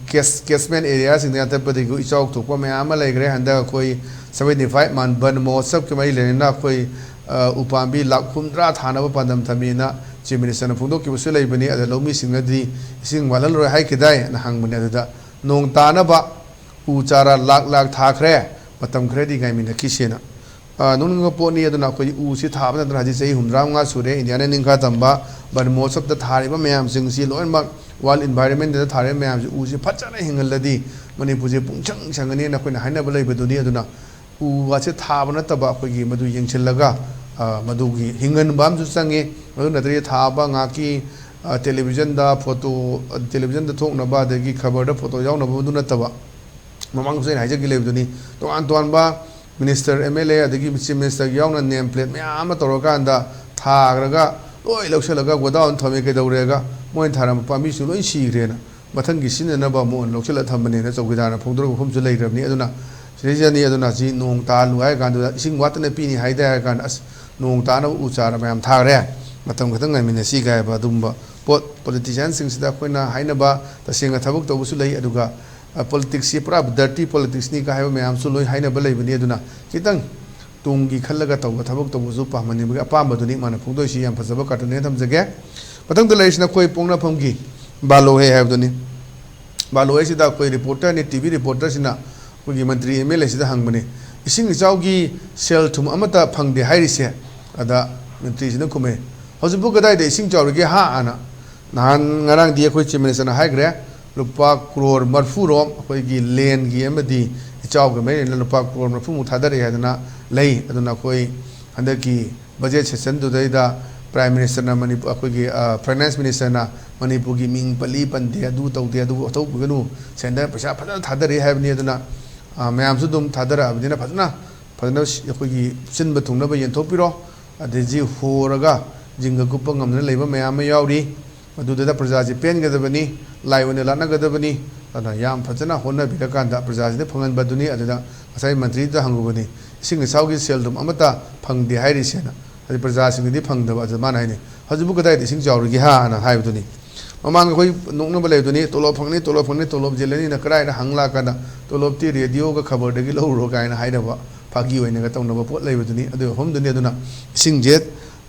ꯀꯦꯁ ꯀꯦꯁꯃꯦꯟ ꯑꯦꯔꯤꯌꯥꯁꯤꯡꯗ ꯌꯥꯟꯊꯠꯄꯗꯒꯤ ꯏꯆꯥꯎ ꯊꯣꯛꯄ ꯃꯌꯥꯝ ꯑꯃ ꯂꯩꯈ꯭ꯔꯦ꯫ ꯍꯟꯗꯛ ꯑꯩꯈꯣꯏ ꯁꯚꯦꯟꯇꯤ ꯐꯥꯏꯚ ꯃꯥꯟ ꯕꯟ ꯃꯍꯣꯠꯁꯕꯀꯤ ꯃꯔꯤ ꯂꯩꯅꯅ ꯑꯩꯈꯣꯏ ꯎꯄꯥꯝꯕꯤ ꯂꯥꯛ ꯍꯨꯝꯗ꯭ꯔꯥ ꯊꯥꯅꯕ ꯄꯥꯟꯗꯝ ꯊꯝꯃꯤꯅ ꯆꯤꯐ ꯃꯤꯅꯤꯁꯇꯔꯅ ꯐꯣꯡꯗꯣꯛꯈꯤꯕꯁꯨ ꯂꯩꯕꯅꯤ꯫ ꯑꯗ ꯂꯧꯃꯤꯁꯤꯡꯅꯗꯤ ꯏꯁꯤꯡ ꯋꯥꯠꯍꯜꯂꯔꯣꯏ ꯍꯥꯏꯈꯤꯗꯥꯏꯅ ꯍꯪꯕꯅꯤ꯫ ꯑꯗꯨꯗ ꯅꯣꯡ ꯇꯥꯅꯕ ꯎ ꯆꯥꯔꯥ ꯂꯥꯛ ꯂꯥꯛ ꯊꯥꯈ꯭ꯔꯦ, ꯃꯇꯝ ꯈꯔꯗꯤ ꯉꯥꯏꯃꯤꯟꯅꯈꯤꯁꯦꯅ꯫ ꯅꯣꯛꯅꯤꯡꯕ ꯄꯣꯠꯅꯤ꯫ ꯑꯗꯨꯅ ꯑꯩꯈꯣꯏ ꯎꯁꯤ ꯊꯥꯕ ꯅꯠꯇꯅ ꯍꯧꯖꯤꯛ ꯆꯍꯤ ꯍꯨꯝꯗ꯭ꯔꯥ ꯃꯉꯥ ꯁꯨꯔꯦ꯫ ꯏꯟꯗꯤꯌꯥꯅ ꯅꯤꯡꯈꯥ ꯇꯝꯕ ꯕꯟ ꯃꯍꯣꯠꯁꯕꯇ ꯊꯥꯔꯤꯕ ꯃꯌꯥꯝꯁꯤꯡꯁꯤ ꯂꯣꯏꯅꯃꯛ ꯋꯥꯔꯜ ꯏꯟꯚꯥꯏꯔꯣꯟꯃꯦꯟꯗ ꯊꯥꯔꯤꯕ ꯃꯌꯥꯝꯁꯤ ꯎꯁꯤ ꯐꯖꯅ ꯍꯤꯡꯍꯜꯂꯗꯤ ꯃꯅꯤꯄꯨꯔꯁꯦ ꯄꯨꯡꯁꯪ ꯁꯪꯒꯅꯤꯅ ꯑꯩꯈꯣꯏꯅ ꯍꯥꯏꯅꯕ ꯂꯩꯕꯗꯨꯅꯤ꯫ ꯑꯗꯨꯅ ꯎ ꯋꯥꯁꯦ ꯊꯥꯕ ꯅꯠꯇꯕ ꯑꯩꯈꯣꯏꯒꯤ ꯃꯗꯨ ꯌꯦꯡꯁꯤꯜꯂꯒ ꯃꯗꯨꯒꯤ ꯍꯤꯡꯍꯟꯕ ꯑꯃꯁꯨ ꯆꯪꯉꯤ꯫ ꯑꯗꯨ ꯅꯠꯇ꯭ꯔꯗꯤ ꯊꯥꯕ ꯉꯥꯏꯍꯥꯛꯀꯤ ꯇꯦꯂꯤꯚꯤꯖꯟꯗ ꯐꯣꯇꯣ, ꯇꯦꯂꯤꯚꯤꯖꯟꯗ ꯊꯣꯛꯅꯕ ꯑꯗꯒꯤ ꯈꯕꯔꯗ ꯐꯣꯇꯣ ꯌꯥꯎꯅꯕ ꯑꯗꯨ ꯅꯠꯇꯕ ꯃꯃꯥꯡꯗꯁꯨ ꯑꯩꯅ ꯍꯥꯏꯖꯈꯤ ꯂꯩꯕꯗꯨꯅꯤ꯫ ꯇꯣꯉꯥꯟ ꯇꯣꯉꯥꯟꯕ ꯃꯤꯅꯤꯁꯇꯔ, ꯑꯦꯝ ꯑꯦꯜ ꯑꯦ ꯑꯗꯒꯤ ꯆꯤꯐ ꯃꯤꯅꯤꯁꯇꯔꯒꯤ ꯌꯥꯎꯅ ꯅꯦꯝ ꯄ꯭ꯂꯦꯠ ꯃꯌꯥꯝ ꯑꯃ ꯇꯧꯔꯀꯥꯟꯗ ꯊꯥꯈ꯭ꯔꯒ ꯂꯣꯏ ꯂꯧꯁꯤꯜꯂꯒ ꯒꯣꯗꯥꯎꯟ ꯊꯝꯃꯦ꯫ ꯀꯩꯗꯧꯔꯦꯒ ꯃꯣꯏꯅ ꯊꯥꯔꯝꯕ ꯄꯥꯝꯕꯤꯁꯨ ꯂꯣꯏ ꯁꯤꯈ꯭ꯔꯦꯅ ꯃꯊꯪꯒꯤ ꯁꯤꯖꯤꯟꯅꯅꯕ ꯑꯃꯨꯛ ꯑꯣꯏꯅ ꯂꯧꯁꯤꯜꯂ ꯊꯝꯕꯅꯦꯅ ꯆꯧꯀꯤꯗꯥꯔꯅ ꯐꯣꯡꯗꯣꯔꯛꯄ ꯃꯐꯝꯁꯨ ꯂꯩꯈ꯭ꯔꯕꯅꯤ꯫ ꯑꯗꯨꯅ ꯁꯤꯗꯩꯁꯤꯗꯅꯤ꯫ ꯑꯗꯨꯅ ꯁꯤ ꯅꯣꯡ ꯇꯥꯍꯜꯂꯨ ꯍꯥꯏ ꯀꯥꯟꯗꯨꯗ ꯏꯁꯤꯡ ꯋꯥꯠꯇꯅ ꯄꯤꯅꯤ ꯍꯥꯏꯗꯦ ꯍꯥꯏꯔ ꯀꯥꯟꯗ ꯑꯁ ꯅꯣꯡ ꯇꯥꯅꯕ ꯎ ꯆꯥꯔ ꯃꯌꯥꯝ ꯊꯥꯈ꯭ꯔꯦ, ꯃꯇꯝ ꯈꯛꯇꯪ ꯉꯥꯏꯃꯤꯟꯅꯁꯤ ꯀꯥꯏ ꯍꯥꯏꯕ ꯑꯗꯨꯒꯨꯝꯕ ꯄꯣꯠ ꯄꯣꯂꯤꯇꯤꯁꯤꯌꯥꯟꯁꯤꯡꯁꯤꯗ ꯑꯩꯈꯣꯏꯅ ꯍꯥꯏꯅꯕ ꯇꯁꯦꯡꯅ ꯊꯕꯛ ꯇꯧꯕꯁꯨ ꯂꯩ꯫ ꯑꯗꯨꯒ ꯄꯣꯂꯤꯇꯤꯛꯁꯁꯤ ꯄꯨꯔꯥ ꯗꯔꯇꯤ ꯄꯣꯂꯤꯇꯤꯛꯁꯅꯤ ꯀꯥꯏ ꯍꯥꯏꯕ ꯃꯌꯥꯝꯁꯨ ꯂꯣꯏ ꯍꯥꯏꯅꯕ ꯂꯩꯕꯅꯤ꯫ ꯑꯗꯨꯅ ꯈꯤꯇꯪ ꯇꯨꯡꯒꯤ ꯈꯜꯂꯒ ꯇꯧꯕ ꯊꯕꯛ ꯇꯧꯕꯁꯨ ꯄꯥꯝꯍꯟꯅꯤꯡꯕꯒꯤ ꯑꯄꯥꯝꯕꯗꯨꯅꯤ ꯃꯥꯅ ꯐꯣꯡꯗꯣꯛꯏꯁꯤ꯫ ꯌꯥꯝ ꯐꯖꯕ ꯀꯥꯔꯇꯨꯟꯅꯦꯅ ꯊꯝꯖꯒꯦ꯫ ꯃꯊꯪꯗ ꯂꯩꯔꯤꯁꯤꯅ ꯑꯩꯈꯣꯏ ꯄꯣꯛꯅꯐꯝꯒꯤ ꯕꯥꯂꯣꯍꯦ ꯍꯥꯏꯕꯗꯨꯅꯤ꯫ ꯕꯥꯂꯣꯍꯦꯁꯤꯗ ꯑꯩꯈꯣꯏ ꯔꯤꯄꯣꯔꯇꯔꯅꯤ, ꯇꯤ ꯚꯤ ꯔꯤꯄꯣꯔꯇꯔꯁꯤꯅ ꯑꯩꯈꯣꯏꯒꯤ ꯃꯟꯇ꯭ꯔꯤ ꯑꯦꯝ ꯑꯦꯜ ꯑꯦꯁꯤꯗ ꯍꯪꯕꯅꯤ, ꯏꯁꯤꯡ ꯏꯆꯥꯎꯒꯤ ꯁꯦꯜ ꯊꯨꯝ ꯑꯃꯠꯇ ꯐꯪꯗꯦ ꯍꯥꯏꯔꯤꯁꯦ꯫ ꯑꯗ ꯃꯟꯇ꯭ꯔꯤꯁꯤꯅ ꯈꯨꯝꯃꯦ, "ꯍꯧꯖꯤꯛꯄꯨ ꯀꯗꯥꯏꯗ ꯏꯁꯤꯡ ꯆꯥꯎꯔꯤꯒꯦ ꯍꯥ?" ꯑꯅ꯫ ꯅꯍꯥꯟ ꯉꯔꯥꯡꯗꯤ ꯑꯩꯈꯣꯏ ꯆꯤꯐ ꯃꯤꯅꯤꯁꯇꯔꯅ ꯍꯥꯏꯈ꯭ꯔꯦ, ꯂꯨꯄꯥ ꯀ꯭ꯔꯣꯔ ꯃꯔꯐꯨ ꯔꯣꯝ ꯑꯩꯈꯣꯏꯒꯤ ꯂꯦꯟꯒꯤ ꯑꯃꯗꯤ ꯏꯆꯥꯎꯒꯤ ꯃꯔꯤ ꯂꯩꯅꯅ ꯂꯨꯄꯥ ꯀ꯭ꯔꯣꯔ ꯃꯔꯐꯨꯃꯨꯛ ꯊꯥꯗꯔꯛꯑꯦ ꯍꯥꯏꯗꯅ ꯂꯩ꯫ ꯑꯗꯨꯅ ꯑꯩꯈꯣꯏ ꯍꯟꯗꯛꯀꯤ ꯕꯖꯦꯠ ꯁꯦꯁꯟꯗꯨꯗꯩꯗ ꯄ꯭ꯔꯥꯏꯝ ꯃꯤꯅꯤꯁꯇꯔꯅ ꯃꯅꯤꯄꯨꯔ, ꯑꯩꯈꯣꯏꯒꯤ, ꯑ, ꯐꯥꯏꯅꯥꯟꯁ ꯃꯤꯅꯤꯁꯇꯔꯅ ꯃꯅꯤꯄꯨꯔꯒꯤ ꯃꯤꯡ ꯄꯜꯂꯤ ꯄꯟꯗꯦ, ꯑꯗꯨ ꯇꯧꯗꯦ, ꯑꯗꯨ ꯇꯧꯕꯤꯒꯅꯨ, ꯁꯦꯟꯗꯔ ꯄꯩꯁꯥ ꯐꯖꯅ ꯊꯥꯗꯔꯤ ꯍꯥꯏꯕꯅꯤ꯫ ꯑꯗꯨꯅ, ꯑ, ꯃꯌꯥꯝꯁꯨ ꯑꯗꯨꯝ ꯊꯥꯗꯔꯛꯑꯕꯅꯤꯅ ꯐꯖꯅ, ꯐꯖꯅ ꯁꯤ-, ꯑꯩꯈꯣꯏꯒꯤ ꯁꯤꯟꯕ ꯊꯨꯡꯅꯕ ꯌꯦꯟꯊꯣꯛꯄꯤꯔꯣ꯫ ꯑꯗꯒꯤ ꯍꯣꯔꯒ ꯖꯤꯡꯒ ꯀꯨꯞꯄ ꯉꯝꯗꯅ ꯂꯩꯕ ꯃꯌꯥꯝ ꯑꯃ ꯌꯥꯎꯔꯤ꯫ ꯃꯗꯨꯗꯨꯗ ꯄ꯭ꯔꯖꯥꯁꯤ ꯄꯦꯟꯒꯗꯕꯅꯤ, ꯂꯥꯏ ꯑꯣꯏꯅ ꯂꯥꯠꯅꯒꯗꯕꯅꯤ꯫ ꯑꯗꯨꯅ ꯌꯥꯝ ꯐꯖꯅ ꯍꯣꯠꯅꯕꯤꯔꯀꯥꯟꯗ ꯄ꯭ꯔꯖꯥꯁꯤꯗ ꯐꯪꯍꯟꯕꯗꯨꯅꯤ꯫ ꯑꯗꯨꯗ ꯉꯁꯥꯏ ꯃꯟꯇ꯭ꯔꯤꯗꯨꯗ ꯍꯪꯉꯨꯕꯅꯤ, ꯏꯁꯤꯡ ꯏꯆꯥꯎꯒꯤ ꯁꯦꯜ ꯊꯨꯝ ꯑꯃꯠꯇ ꯐꯪꯗꯦ ꯍꯥꯏꯔꯤꯁꯦꯅ꯫ ꯑꯗꯩ ꯄ꯭ꯔꯖꯥꯁꯤꯡꯒꯤꯗꯤ ꯐꯪꯗꯕ꯫ ꯑꯗꯨ ꯃꯥꯅ ꯍꯥꯏꯅꯤ, "ꯍꯧꯖꯤꯛꯄꯨ ꯀꯗꯥꯏꯗ ꯏꯁꯤꯡ ꯆꯥꯎꯔꯤꯒꯦ ꯍꯥ?" ꯑꯅ ꯍꯥꯏꯕꯗꯨꯅꯤ꯫ ꯃꯃꯥꯡꯗ ꯑꯩꯈꯣꯏ ꯅꯣꯛꯅꯕ ꯂꯩꯕꯗꯨꯅꯤ, "ꯇꯣꯂꯣꯞ ꯐꯪꯅꯤ, ꯇꯣꯂꯣꯞ ꯐꯪꯅꯤ, ꯇꯣꯂꯣꯞ ꯆꯤꯜꯂꯅꯤꯅ ꯀꯗꯥꯏꯗ ꯍꯪ ꯂꯥꯛꯀꯥꯟꯗ ꯇꯣꯂꯣꯞꯇꯤ ꯔꯦꯗꯤꯑꯣꯒ ꯈꯕꯔꯗꯒꯤ ꯂꯧꯔꯨꯔꯣ" ꯀꯥꯏꯅ ꯍꯥꯏꯅꯕ ꯐꯥꯒꯤ ꯑꯣꯏꯅꯒ ꯇꯧꯅꯕ ꯄꯣꯠ ꯂꯩꯕꯗꯨꯅꯤ꯫ ꯑꯗꯨ ꯑꯍꯨꯝꯗꯨꯅꯤ꯫ ꯑꯗꯨꯅ ꯏꯁꯤꯡꯁꯦ,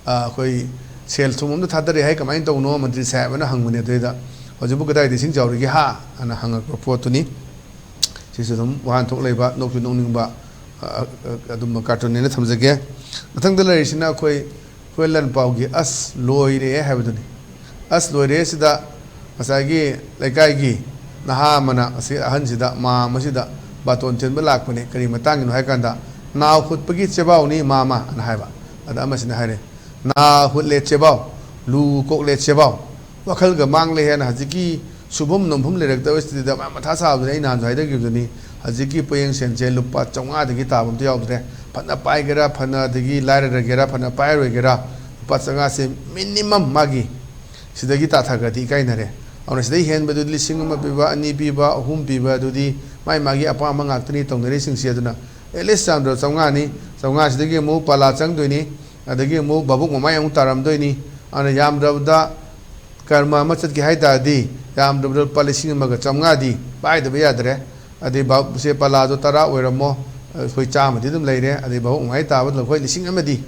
ꯑ, ꯑꯩꯈꯣꯏ ꯁꯦꯜ ꯊꯨꯝ ꯑꯃꯗ ꯊꯥꯗꯔꯦ ꯍꯥꯏ, ꯀꯃꯥꯏꯅ ꯇꯧꯅꯣ ꯃꯟꯇ꯭ꯔꯤ ꯁꯥꯍꯦꯕꯅ ꯍꯪꯕꯅꯦ꯫ ꯑꯗꯨꯗꯩꯗ "ꯍꯧꯖꯤꯛꯄꯨ ꯀꯗꯥꯏꯗ ꯏꯁꯤꯡ ꯆꯥꯎꯔꯤꯒꯦ ꯍꯥ?" ꯑꯅ ꯍꯪꯉꯛꯄ ꯄꯣꯠꯇꯨꯅꯤ꯫ ꯁꯤꯁꯨ ꯑꯗꯨꯝ ꯋꯥꯍꯟꯊꯣꯛ ꯂꯩꯕ, ꯅꯣꯛꯁꯨ ꯅꯣꯛꯅꯤꯡꯕ, ꯑ, ꯑ, ꯑꯗꯨꯝꯕ ꯀꯥꯔꯇꯨꯟꯅꯦꯅ ꯊꯝꯖꯒꯦ꯫ ꯃꯊꯪꯗ ꯂꯩꯔꯤꯁꯤꯅ ꯑꯩꯈꯣꯏ ꯍꯨꯌꯦꯟ ꯂꯥꯟꯄꯥꯎꯒꯤ "ꯑꯁ ꯂꯣꯏꯔꯦ" ꯍꯥꯏꯕꯗꯨꯅꯤ꯫ "ꯑꯁ ꯂꯣꯏꯔꯦ" ꯁꯤꯗ ꯉꯁꯥꯏꯒꯤ ꯂꯩꯀꯥꯏꯒꯤ ꯅꯍꯥ ꯑꯃꯅ ꯑꯁꯤ ꯑꯍꯟꯁꯤꯗ, ꯃꯥꯝ ꯑꯁꯤꯗ ꯕꯥꯇꯣꯟ ꯊꯤꯟꯕ ꯂꯥꯛꯄꯅꯦ꯫ ꯀꯔꯤ ꯃꯇꯥꯡꯒꯤꯅꯣ ꯍꯥꯏ ꯀꯥꯟꯗ, "ꯅꯥ ꯍꯨꯠꯄꯒꯤ ꯆꯦꯕꯥꯎꯅꯤ ꯃꯥꯃ" ꯑꯅ ꯍꯥꯏꯕ꯫ ꯑꯗ ꯑꯃꯁꯤꯅ ꯍꯥꯏꯔꯦ, "ꯅꯥ ꯍꯨꯠꯂꯦ ꯆꯦꯕꯥꯎ, ꯂꯨ ꯀꯣꯛꯂꯦ ꯆꯦꯕꯥꯎ, ꯋꯥꯈꯜꯒ ꯃꯥꯡꯂꯦ" ꯍꯥꯏꯅ ꯍꯧꯖꯤꯛꯀꯤ ꯁꯨꯐꯝ ꯅꯣꯝꯐꯝ ꯂꯩꯔꯛꯇꯕꯁꯤꯗ ꯃꯥ ꯃꯊꯥ ꯁꯥꯕꯗꯨꯅꯤ꯫ ꯑꯩ ꯅꯍꯥꯟꯁꯨ ꯍꯥꯏꯖꯈꯤꯕꯗꯨꯅꯤ, ꯍꯧꯖꯤꯛꯀꯤ ꯄꯣꯌꯦꯡ ꯁꯦꯟꯁꯦ ꯂꯨꯄꯥ ꯆꯥꯝꯃꯉꯥꯗꯒꯤ ꯇꯥꯕ ꯑꯝꯇ ꯌꯥꯎꯗ꯭ꯔꯦ꯫ ꯐꯅ ꯄꯥꯏꯒꯦꯔꯥ, ꯐꯅ ꯑꯗꯒꯤ ꯂꯥꯏꯔꯔꯒꯦꯔꯥ, ꯐꯅ ꯄꯥꯏꯔꯣꯏꯒꯦꯔꯥ, ꯂꯨꯄꯥ ꯆꯥꯝꯃꯉꯥꯁꯦ ꯃꯤꯅꯤꯃꯝ ꯃꯥꯒꯤ ꯁꯤꯗꯒꯤ ꯇꯥꯊꯈ꯭ꯔꯗꯤ ꯏꯀꯥꯏꯅꯔꯦ꯫ ꯑꯗꯨꯅ ꯁꯤꯗꯩ ꯍꯦꯟꯕꯗꯨꯗꯤ ꯂꯤꯁꯤꯡ ꯑꯃ ꯄꯤꯕ, ꯑꯅꯤ ꯄꯤꯕ, ꯑꯍꯨꯝ ꯄꯤꯕ, ꯑꯗꯨꯗꯤ ꯃꯥꯏ ꯃꯥꯒꯤ ꯑꯄꯥꯝꯕ ꯉꯥꯛꯇꯅꯤ ꯇꯧꯅꯔꯤꯁꯤꯡꯁꯦ꯫ ꯑꯗꯨꯅ at least ꯌꯥꯝꯗ꯭ꯔꯕ ꯆꯥꯝꯃꯉꯥꯅꯤ꯫ ꯆꯥꯝꯃꯉꯥꯁꯤꯗꯒꯤ ꯑꯃꯨꯛ ꯄꯥꯂꯥ ꯆꯪꯗꯣꯏꯅꯤ, ꯑꯗꯒꯤ ꯑꯃꯨꯛ ꯚꯥꯕꯨꯛ ꯃꯃꯥꯏ ꯑꯃꯨꯛ ꯇꯥꯔꯝꯗꯣꯏꯅꯤ꯫ ꯑꯗꯨꯅ ꯌꯥꯝꯗ꯭ꯔꯕꯗ ꯀꯔꯃ ꯑꯃ ꯆꯠꯀꯦ ꯍꯥꯏ ꯇꯥꯔꯗꯤ ꯌꯥꯝꯗ꯭ꯔꯕꯗ ꯂꯨꯄꯥ ꯂꯤꯁꯤꯡ ꯑꯃꯒ ꯆꯥꯝꯃꯉꯥꯗꯤ ꯄꯥꯏꯗꯕ ꯌꯥꯗ꯭ꯔꯦ꯫ ꯑꯗꯩ ꯚꯥ-, ꯁꯦ ꯄꯥꯂꯥꯗꯣ ꯇꯔꯥ ꯑꯣꯏꯔꯝꯃꯣ, ꯑꯩꯈꯣꯏ ꯆꯥꯝꯃꯗꯤ ꯑꯗꯨꯝ ꯂꯩꯔꯦ꯫ ꯑꯗꯩ ꯚꯥꯕꯨꯛ ꯃꯃꯥꯏ ꯇꯥꯕꯗ ꯑꯩꯈꯣꯏ ꯂꯤꯁꯤꯡ ꯑꯃꯗꯤ,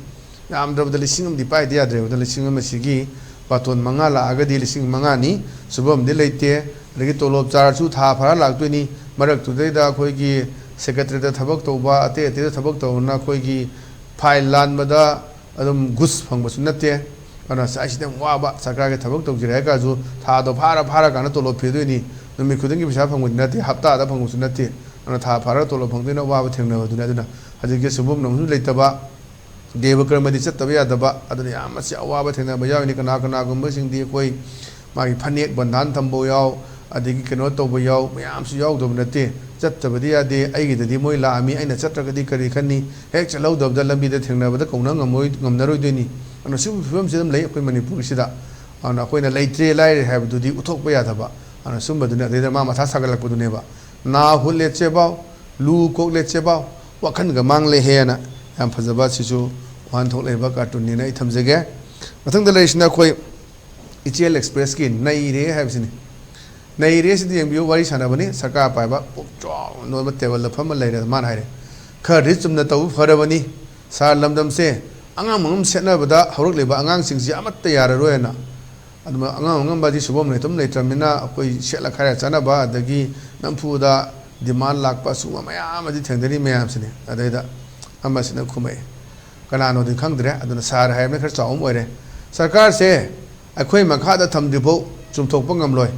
ꯌꯥꯝꯗ꯭ꯔꯕꯗ ꯂꯤꯁꯤꯡ ꯑꯃꯗꯤ ꯄꯥꯏꯗ ꯌꯥꯗ꯭ꯔꯦꯕ꯫ ꯑꯗꯨꯅ ꯂꯤꯁꯤꯡ ꯑꯃꯁꯤꯒꯤ ꯕꯥꯇꯣꯟ ꯃꯉꯥ ꯂꯥꯛꯑꯒꯗꯤ ꯂꯤꯁꯤꯡ ꯃꯉꯥꯅꯤ, ꯁꯨꯐꯝꯗꯤ ꯂꯩꯇꯦ꯫ ꯑꯗꯒꯤ ꯇꯣꯂꯣꯞ ꯆꯥꯔꯁꯨ ꯊꯥ ꯐꯥꯔ ꯂꯥꯛꯇꯣꯏꯅꯤ꯫ ꯃꯔꯛꯇꯨꯗꯩꯗ ꯑꯩꯈꯣꯏꯒꯤ ꯁꯦꯀ꯭ꯔꯦꯇꯔꯤꯗ ꯊꯕꯛ ꯇꯧꯕ, ꯑꯇꯩ ꯑꯇꯩꯗ ꯊꯕꯛ ꯇꯧꯕꯅ ꯑꯩꯈꯣꯏꯒꯤ ꯐꯥꯏꯜ ꯂꯥꯟꯕꯗ ꯑꯗꯨꯝ ꯒꯨꯁ ꯐꯪꯕꯁꯨ ꯅꯠꯇꯦ꯫ ꯑꯗꯨꯅ ꯉꯁꯥꯏꯁꯤꯗ ꯌꯥꯝ ꯋꯥꯕ, ꯁꯔꯀꯥꯔꯒꯤ ꯊꯕꯛ ꯇꯧꯖꯔꯦ ꯍꯥꯏꯔꯒꯁꯨ ꯊꯥꯗꯣ ꯐꯥꯔ ꯐꯥꯔꯀꯥꯟꯗ ꯇꯣꯂꯣꯞ ꯄꯤꯗꯣꯏꯅꯤ, ꯅꯨꯃꯤꯠ ꯈꯨꯗꯤꯡꯒꯤ ꯄꯩꯁꯥ ꯐꯪꯕꯗꯤ ꯅꯠꯇꯦ, ꯍꯞꯇꯥꯗ ꯐꯪꯕꯁꯨ ꯅꯠꯇꯦ꯫ ꯑꯗꯨꯅ ꯊꯥ ꯐꯥꯔꯒ ꯇꯣꯂꯣꯞ ꯐꯪꯗꯣꯏꯅ ꯑꯋꯥꯕ ꯊꯦꯡꯅꯕꯗꯨꯅꯤ꯫ ꯑꯗꯨꯅ ꯍꯧꯖꯤꯛꯀꯤ ꯁꯨꯐꯝ ꯅꯣꯝꯐꯝꯁꯨ ꯂꯩꯇꯕ, ꯗꯦꯕ ꯀꯔꯃꯗꯤ ꯆꯠꯇꯕ ꯌꯥꯗꯕ, ꯑꯗꯨꯅ ꯌꯥꯝ ꯃꯁꯤ ꯑꯋꯥꯕ ꯊꯦꯡꯅꯕ ꯌꯥꯎꯔꯤꯅꯤ꯫ ꯀꯅꯥ ꯀꯅꯥꯒꯨꯝꯕꯁꯤꯡꯗꯤ ꯑꯩꯈꯣꯏ ꯃꯥꯒꯤ ꯐꯅꯦꯛ ꯕꯟꯙꯥꯟ ꯊꯝꯕ ꯌꯥꯎ, ꯑꯗꯒꯤ ꯀꯩꯅꯣ ꯇꯧꯕ ꯌꯥꯎ, ꯃꯌꯥꯝꯁꯨ ꯌꯥꯎꯗꯕ ꯅꯠꯇꯦ꯫ ꯆꯠꯇꯕꯗꯤ ꯌꯥꯗꯦ, ꯑꯩꯒꯤꯗꯗꯤ ꯃꯣꯏ ꯂꯥꯛꯑꯝꯃꯤ, ꯑꯩꯅ ꯆꯠꯇ꯭ꯔꯒꯗꯤ ꯀꯔꯤ ꯈꯟꯅꯤ? ꯍꯦꯛ ꯆꯠꯍꯧꯗꯕꯗ ꯂꯝꯕꯤꯗ ꯊꯦꯡꯅꯕꯗ ꯀꯧꯅ ꯉꯝꯃꯣꯏ-, ꯉꯝꯅꯔꯣꯏꯗꯣꯏꯅꯤ꯫ ꯑꯗꯨꯅ ꯁꯤꯒꯨꯝꯕ ꯐꯤꯕꯝꯁꯤ ꯑꯗꯨꯝ ꯂꯩ ꯑꯩꯈꯣꯏ ꯃꯅꯤꯄꯨꯔꯁꯤꯗ꯫ ꯑꯗꯨꯅ ꯑꯩꯈꯣꯏꯅ ꯂꯩꯇ꯭ꯔꯦ, ꯂꯥꯏꯔꯦ ꯍꯥꯏꯕꯗꯨꯗꯤ ꯎꯠꯊꯣꯛꯄ ꯌꯥꯗꯕ꯫ ꯑꯗꯨꯅ ꯁꯨꯝꯕꯗꯨꯅꯤ꯫ ꯑꯗꯩꯗ ꯃꯥ ꯃꯊꯥ ꯁꯥꯒꯠꯂꯛꯄꯗꯨꯅꯦꯕ꯫ "ꯅꯥ ꯍꯨꯠꯂꯦ ꯆꯦꯕꯥꯎ, ꯂꯨ ꯀꯣꯛꯂꯦ ꯆꯦꯕꯥꯎ, ꯋꯥꯈꯜꯒ ꯃꯥꯡꯂꯦ ꯍꯦꯅ" ꯌꯥꯝ ꯐꯖꯕ, ꯁꯤꯁꯨ ꯋꯥꯍꯟꯊꯣꯛ ꯂꯩꯕ ꯀꯥꯔꯇꯨꯟꯅꯦꯅ ꯑꯩ ꯊꯝꯖꯒꯦ꯫ ꯃꯊꯪꯗ ꯂꯩꯔꯤꯁꯤꯅ ꯑꯩꯈꯣꯏ ꯏꯆꯦꯜ ꯑꯦꯛꯁꯄ꯭ꯔꯦꯁꯀꯤ ꯅꯩꯔꯦ ꯍꯥꯏꯕꯁꯤꯅꯤ꯫ ꯅꯩꯔꯦ ꯁꯤꯗꯤ ꯌꯦꯡꯕꯤꯌꯨ, ꯋꯥꯔꯤ ꯁꯥꯟꯅꯕꯅꯤ, ꯁꯔꯀꯥꯔ ꯄꯥꯏꯕ ꯄꯨꯛ ꯆꯥꯎꯅ ꯅꯣꯏꯕ ꯇꯦꯕꯜꯗ ꯐꯝꯃ ꯂꯩꯔꯦ꯫ ꯃꯥꯅ ꯍꯥꯏꯔꯦ, "ꯈꯔꯗꯤ ꯆꯨꯝꯅ ꯇꯧꯕ ꯐꯔꯕꯅꯤ, ꯁꯥꯔ ꯂꯝꯗꯝꯁꯦ ꯑꯉꯝ ꯑꯉꯝ ꯁꯦꯠꯅꯕꯗ ꯍꯧꯔꯛꯂꯤꯕ ꯑꯉꯥꯡꯁꯤꯡꯁꯤ ꯑꯃꯠꯇ ꯌꯥꯔꯔꯣꯏꯅ"꯫ ꯑꯗꯨꯃ ꯑꯉꯝ ꯑꯉꯝꯕꯗꯤ ꯁꯨꯐꯝ ꯂꯩꯇꯝ ꯂꯩꯇ꯭ꯔꯕꯅꯤꯅ ꯑꯩꯈꯣꯏ ꯁꯦꯠꯂ ꯈꯥꯏꯔ ꯆꯥꯅꯕ, ꯑꯗꯒꯤ ꯅꯝꯐꯨꯗ ꯗꯤꯃꯥꯟ ꯂꯥꯛꯄ, ꯑꯁꯤꯒꯨꯝꯕ ꯃꯌꯥꯝ ꯑꯃꯗꯤ ꯊꯦꯡꯅꯔꯤ ꯃꯌꯥꯝꯁꯤꯅꯤ꯫ ꯑꯗꯩꯗ ꯑꯃꯁꯤꯅ ꯈꯨꯝꯃꯛꯑꯦ, ꯀꯅꯥꯅꯣꯗꯤ ꯈꯪꯗ꯭ꯔꯦ, ꯑꯗꯨꯅ ꯁꯥꯔ ꯍꯥꯏꯕꯅ ꯈꯔ ꯆꯥꯎꯕ ꯑꯃ ꯑꯣꯏꯔꯦ꯫ "ꯁꯔꯀꯥꯔꯁꯦ ꯑꯩꯈꯣꯏ ꯃꯈꯥꯗ ꯊꯝꯗ꯭ꯔꯤꯐꯥꯎ ꯆꯨꯝꯊꯣꯛꯄ ꯉꯝꯂꯣꯏ꯫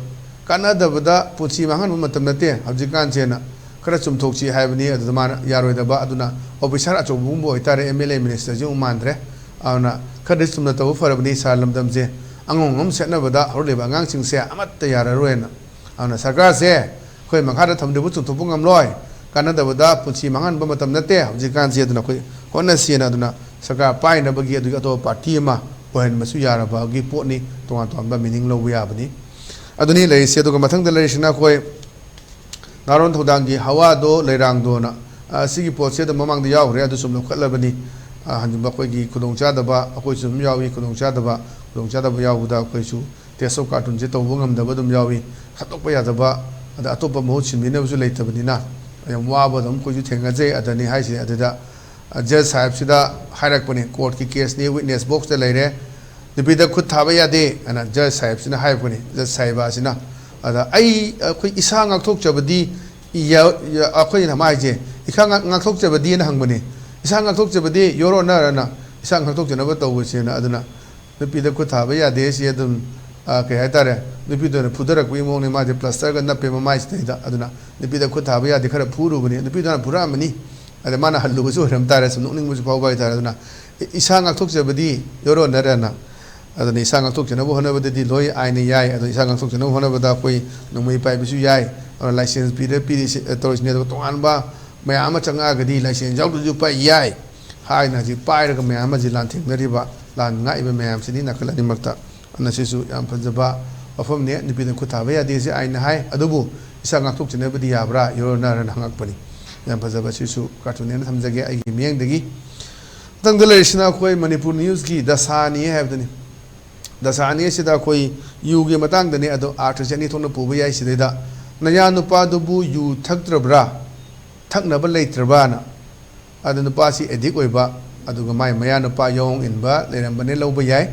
ꯀꯥꯟꯅꯗꯕꯗ ꯄꯨꯟꯁꯤ ꯃꯥꯡꯍꯟꯕ ꯃꯇꯝ ꯅꯠꯇꯦ ꯍꯧꯖꯤꯛꯀꯥꯟꯁꯦꯅ ꯈꯔ ꯆꯨꯝꯊꯣꯛꯁꯤ" ꯍꯥꯏꯕꯅꯤ꯫ ꯑꯗꯨꯗ ꯃꯥꯅ ꯌꯥꯔꯣꯏꯗꯕ, ꯑꯗꯨꯅ ꯑꯣꯐꯤꯁꯥꯔ ꯑꯆꯧꯕꯒꯨꯝꯕ ꯑꯣꯏꯇꯥꯔꯦ, ꯑꯦꯝ ꯑꯦꯜ ꯑꯦ ꯃꯤꯅꯤꯁꯇꯔꯁꯤ ꯑꯃꯨꯛ ꯃꯥꯟꯗ꯭ꯔꯦ꯫ ꯑꯗꯨꯅ ꯈꯔꯗꯤ ꯆꯨꯝꯅ ꯇꯧꯕ ꯐꯔꯕꯅꯤ, ꯁꯥꯔ ꯂꯝꯗꯝꯁꯦ ꯑꯉꯝ ꯑꯉꯝ ꯁꯦꯠꯅꯕꯗ ꯍꯧꯔꯛꯂꯤꯕ ꯑꯉꯥꯡꯁꯤꯡꯁꯦ ꯑꯃꯠꯇ ꯌꯥꯔꯔꯣꯏꯅ꯫ ꯑꯗꯨꯅ ꯁꯔꯀꯥꯔꯁꯦ ꯑꯩꯈꯣꯏ ꯃꯈꯥꯗ ꯊꯝꯗ꯭ꯔꯤꯕ ꯆꯨꯝꯊꯣꯛꯄ ꯉꯝꯂꯣꯏ, ꯀꯥꯟꯅꯗꯕꯗ ꯄꯨꯟꯁꯤ ꯃꯥꯡꯍꯟꯕ ꯃꯇꯝ ꯅꯠꯇꯦ ꯍꯧꯖꯤꯛꯀꯥꯟꯁꯤ꯫ ꯑꯗꯨꯅ ꯑꯩꯈꯣꯏ ꯍꯣꯠꯅꯁꯤꯅ, ꯑꯗꯨꯅ ꯁꯔꯀꯥꯔ ꯄꯥꯏꯅꯕꯒꯤ ꯑꯗꯨꯒꯤ ꯑꯇꯣꯞꯄ ꯄꯥꯔꯇꯤ ꯑꯃ ꯑꯣꯏꯍꯟꯕꯁꯨ ꯌꯥꯔꯕꯒꯤ ꯄꯣꯠꯅꯤ, ꯇꯣꯉꯥꯟ ꯇꯣꯉꯥꯟꯕ ꯃꯤꯅꯤꯡ ꯂꯧꯕ ꯌꯥꯕꯅꯤ꯫ ꯑꯗꯨꯅꯤ ꯂꯩꯔꯤꯁꯦ꯫ ꯑꯗꯨꯒ ꯃꯊꯪꯗ ꯂꯩꯔꯤꯁꯤꯅ ꯑꯩꯈꯣꯏ ꯅꯥꯔꯣꯟ ꯊꯧꯗꯥꯡꯒꯤ ꯍꯋꯥꯗꯣ ꯂꯩꯔꯥꯡꯗꯣꯅ, ꯑ, ꯁꯤꯒꯤ ꯄꯣꯠꯁꯦ ꯑꯗꯨꯝ ꯃꯃꯥꯡꯗ ꯌꯥꯎꯈ꯭ꯔꯦ, ꯑꯗꯨꯁꯨ ꯑꯗꯨꯝ ꯂꯧꯈꯠꯂꯕꯅꯤ꯫ ꯑ, ꯍꯟꯖꯤꯟꯕ ꯑꯩꯈꯣꯏꯒꯤ ꯈꯨꯗꯣꯡꯆꯥꯗꯕ, ꯑꯩꯈꯣꯏꯁꯨ ꯑꯗꯨꯝ ꯌꯥꯎꯏ, ꯈꯨꯗꯣꯡꯆꯥꯗꯕ, ꯈꯨꯗꯣꯡꯆꯥꯗꯕ ꯌꯥꯎꯕꯗ ꯑꯩꯈꯣꯏꯁꯨ ꯇꯦꯁ ꯑꯣꯐ ꯀꯥꯔꯇꯨꯟꯁꯦ ꯇꯧꯕ ꯉꯝꯗꯕ ꯑꯗꯨꯝ ꯌꯥꯎꯏ, ꯈꯟꯗꯣꯛꯄ ꯌꯥꯗꯕ, ꯑꯗ ꯑꯇꯣꯞꯄ ꯃꯍꯨꯠ ꯁꯤꯟꯕꯤꯅꯕꯁꯨ ꯂꯩꯇꯕꯅꯤꯅ ꯌꯥꯝ ꯋꯥꯕ ꯑꯗꯨꯝ ꯑꯩꯈꯣꯏꯁꯨ ꯊꯦꯡꯅꯖꯩ꯫ ꯑꯗꯅꯤ ꯍꯥꯏꯁꯦ꯫ ꯑꯗꯨꯗ, ꯑ, ꯖꯖ ꯁꯥꯍꯦꯕꯁꯤꯗ ꯍꯥꯏꯔꯛꯄꯅꯤ, ꯀꯣꯔꯠꯀꯤ ꯀꯦꯁꯅꯤ, ꯋꯤꯠꯅꯦꯁ ꯕꯣꯛꯁꯇ ꯂꯩꯔꯦ, ꯅꯨꯄꯤꯗ ꯈꯨꯠ ꯊꯥꯕ ꯌꯥꯗꯦ ꯍꯥꯏꯅ ꯖꯖ ꯁꯥꯍꯦꯕꯁꯤꯅ ꯍꯥꯏꯔꯛꯄꯅꯤ, ꯖꯖ ꯁꯥꯍꯦꯕ ꯑꯁꯤꯅ꯫ ꯑꯗ ꯑꯩ, ꯑꯩꯈꯣꯏ ꯏꯁꯥ ꯉꯥꯛꯊꯣꯛꯆꯕꯗꯤ ꯌꯥ-, ꯌꯥ-, ꯑꯩꯈꯣꯏꯅ ꯃꯥ ꯍꯥꯏꯁꯦ, ꯏꯁꯥ ꯉꯥꯛ-, ꯉꯥꯛꯊꯣꯛꯆꯕꯗꯤꯅ ꯍꯪꯕꯅꯤ꯫ "ꯏꯁꯥ ꯉꯥꯛꯊꯣꯛꯆꯕꯗꯤ, ꯌꯣꯔ ꯑꯣꯅꯔ?" ꯑꯅ ꯏꯁꯥ ꯉꯥꯛꯊꯣꯛꯆꯅꯕ ꯇꯧꯕꯁꯦꯅ꯫ ꯑꯗꯨꯅ ꯅꯨꯄꯤꯗ ꯈꯨꯠ ꯊꯥꯕ ꯌꯥꯗꯦ ꯁꯤ ꯑꯗꯨꯝ, ꯑ, ꯀꯩ ꯍꯥꯏꯇꯥꯔꯦ, ꯅꯨꯄꯤꯗ ꯑꯣꯏꯅ ꯐꯨꯊꯔꯛꯄꯒꯤ ꯃꯑꯣꯡꯅꯤ꯫ ꯃꯥꯁꯦ ꯄ꯭ꯂꯥꯁꯇꯔꯒ ꯅꯞꯄꯦ ꯃꯃꯥꯏꯁꯤꯗꯩꯗ꯫ ꯑꯗꯨꯅ ꯅꯨꯄꯤꯗ ꯈꯨꯠ ꯊꯥꯕ ꯌꯥꯗꯦ, ꯈꯔ ꯐꯨꯔꯨꯕꯅꯤ, ꯅꯨꯄꯤꯗꯣ ꯍꯥꯟꯅ ꯐꯨꯔꯛꯑꯝꯃꯅꯤ꯫ ꯑꯗ ꯃꯥꯅ ꯍꯜꯂꯨꯕꯁꯨ ꯑꯣꯏꯔꯝ ꯇꯥꯔꯦ, ꯁꯨꯝ ꯅꯣꯛꯅꯤꯡꯕꯁꯨ ꯐꯥꯎꯕ ꯍꯥꯏꯇꯥꯔꯦ꯫ ꯑꯗꯨꯅ ꯏ-, ꯏꯁꯥ ꯉꯥꯛꯊꯣꯛꯆꯕꯗꯤ, ꯌꯣꯔ ꯑꯣꯅꯔ ꯑꯅ꯫ ꯑꯗꯨꯅ ꯏꯁꯥ ꯉꯥꯛꯊꯣꯛꯆꯅꯕ ꯍꯣꯠꯅꯕꯗꯗꯤ ꯂꯣꯏ ꯑꯥꯏꯟꯅ ꯌꯥꯏ꯫ ꯑꯗꯣ ꯏꯁꯥ ꯉꯥꯛꯊꯣꯛꯆꯅꯕ ꯍꯣꯠꯅꯕꯗ ꯑꯩꯈꯣꯏ ꯅꯣꯡꯃꯩ ꯄꯥꯏꯕꯁꯨ ꯌꯥꯏ꯫ ꯑꯗꯨꯅ ꯂꯥꯏꯁꯦꯟꯁ ꯄꯤꯔ ꯄꯤꯔꯤꯁꯤ, ꯑ, ꯇꯧꯔꯤꯁꯤꯅꯦ꯫ ꯑꯗꯨꯒ ꯇꯣꯉꯥꯟꯕ ꯃꯌꯥꯝ ꯑꯃ ꯆꯪꯉꯛꯑꯒꯗꯤ ꯂꯥꯏꯁꯦꯟꯁ ꯌꯥꯎꯗ꯭ꯔꯁꯨ ꯄꯥꯏ ꯌꯥꯏ ꯍꯥꯏꯅ ꯍꯧꯖꯤꯛ ꯄꯥꯏꯔꯒ ꯃꯌꯥꯝ ꯑꯃ ꯍꯧꯖꯤꯛ ꯂꯥꯟꯊꯦꯡꯅꯔꯤꯕ, ꯂꯥꯟ ꯉꯥꯛꯏꯕ ꯃꯌꯥꯝꯁꯤꯅꯤ ꯅꯥꯀꯜ ꯑꯅꯤꯃꯛꯇ꯫ ꯑꯗꯨꯅ ꯁꯤꯁꯨ ꯌꯥꯝ ꯐꯖꯕ ꯋꯥꯐꯝꯅꯤ꯫ ꯅꯨꯄꯤꯗ ꯈꯨꯠ ꯊꯥꯕ ꯌꯥꯗꯦ ꯁꯤ ꯑꯥꯏꯟꯅ ꯍꯥꯏ, ꯑꯗꯨꯕꯨ ꯏꯁꯥ ꯉꯥꯛꯊꯣꯛꯆꯅꯕꯗꯤ ꯌꯥꯕ꯭ꯔꯥ, ꯌꯣꯔ ꯑꯣꯅꯔ ꯑꯅ ꯍꯪꯉꯛꯄꯅꯤ꯫ ꯌꯥꯝ ꯐꯖꯕ ꯁꯤꯁꯨ ꯀꯥꯔꯇꯨꯟꯅꯦꯅ ꯊꯝꯖꯒꯦ ꯑꯩꯒꯤ ꯃꯤꯠꯌꯦꯡꯗꯒꯤ꯫ ꯃꯊꯪꯗ ꯂꯩꯔꯤꯁꯤꯅ ꯑꯩꯈꯣꯏ ꯃꯅꯤꯄꯨꯔ ꯅ꯭ꯌꯨꯁꯀꯤ ꯗꯁꯥꯅꯤ ꯍꯥꯏꯕꯗꯨꯅꯤ꯫ ꯗꯁꯥꯅꯤ ꯑꯁꯤꯗ ꯑꯩꯈꯣꯏ ꯌꯨꯒꯤ ꯃꯇꯥꯡꯗꯅꯤ, ꯑꯗꯣ ꯑꯥꯔꯊꯁꯦ ꯑꯅꯤ ꯊꯣꯛꯅ ꯄꯨꯕ ꯌꯥꯏ꯫ ꯁꯤꯗꯩꯗ ꯅꯌꯥ ꯅꯨꯄꯥꯗꯨꯕꯨ ꯌꯨ ꯊꯛꯇ꯭ꯔꯕ꯭ꯔꯥ, ꯊꯛꯅꯕ ꯂꯩꯇ꯭ꯔꯕ꯭ꯔꯥꯅ꯫ ꯑꯗꯨ ꯅꯨꯄꯥꯁꯤ ꯑꯦꯗꯤꯛ ꯑꯣꯏꯕ, ꯑꯗꯨꯒ ꯃꯥꯏ ꯃꯌꯥ ꯅꯨꯄꯥ ꯌꯥꯑꯣꯡ ꯏꯟꯕ ꯂꯩꯔꯝꯕꯅꯦ, ꯂꯧꯕ ꯌꯥꯏ꯫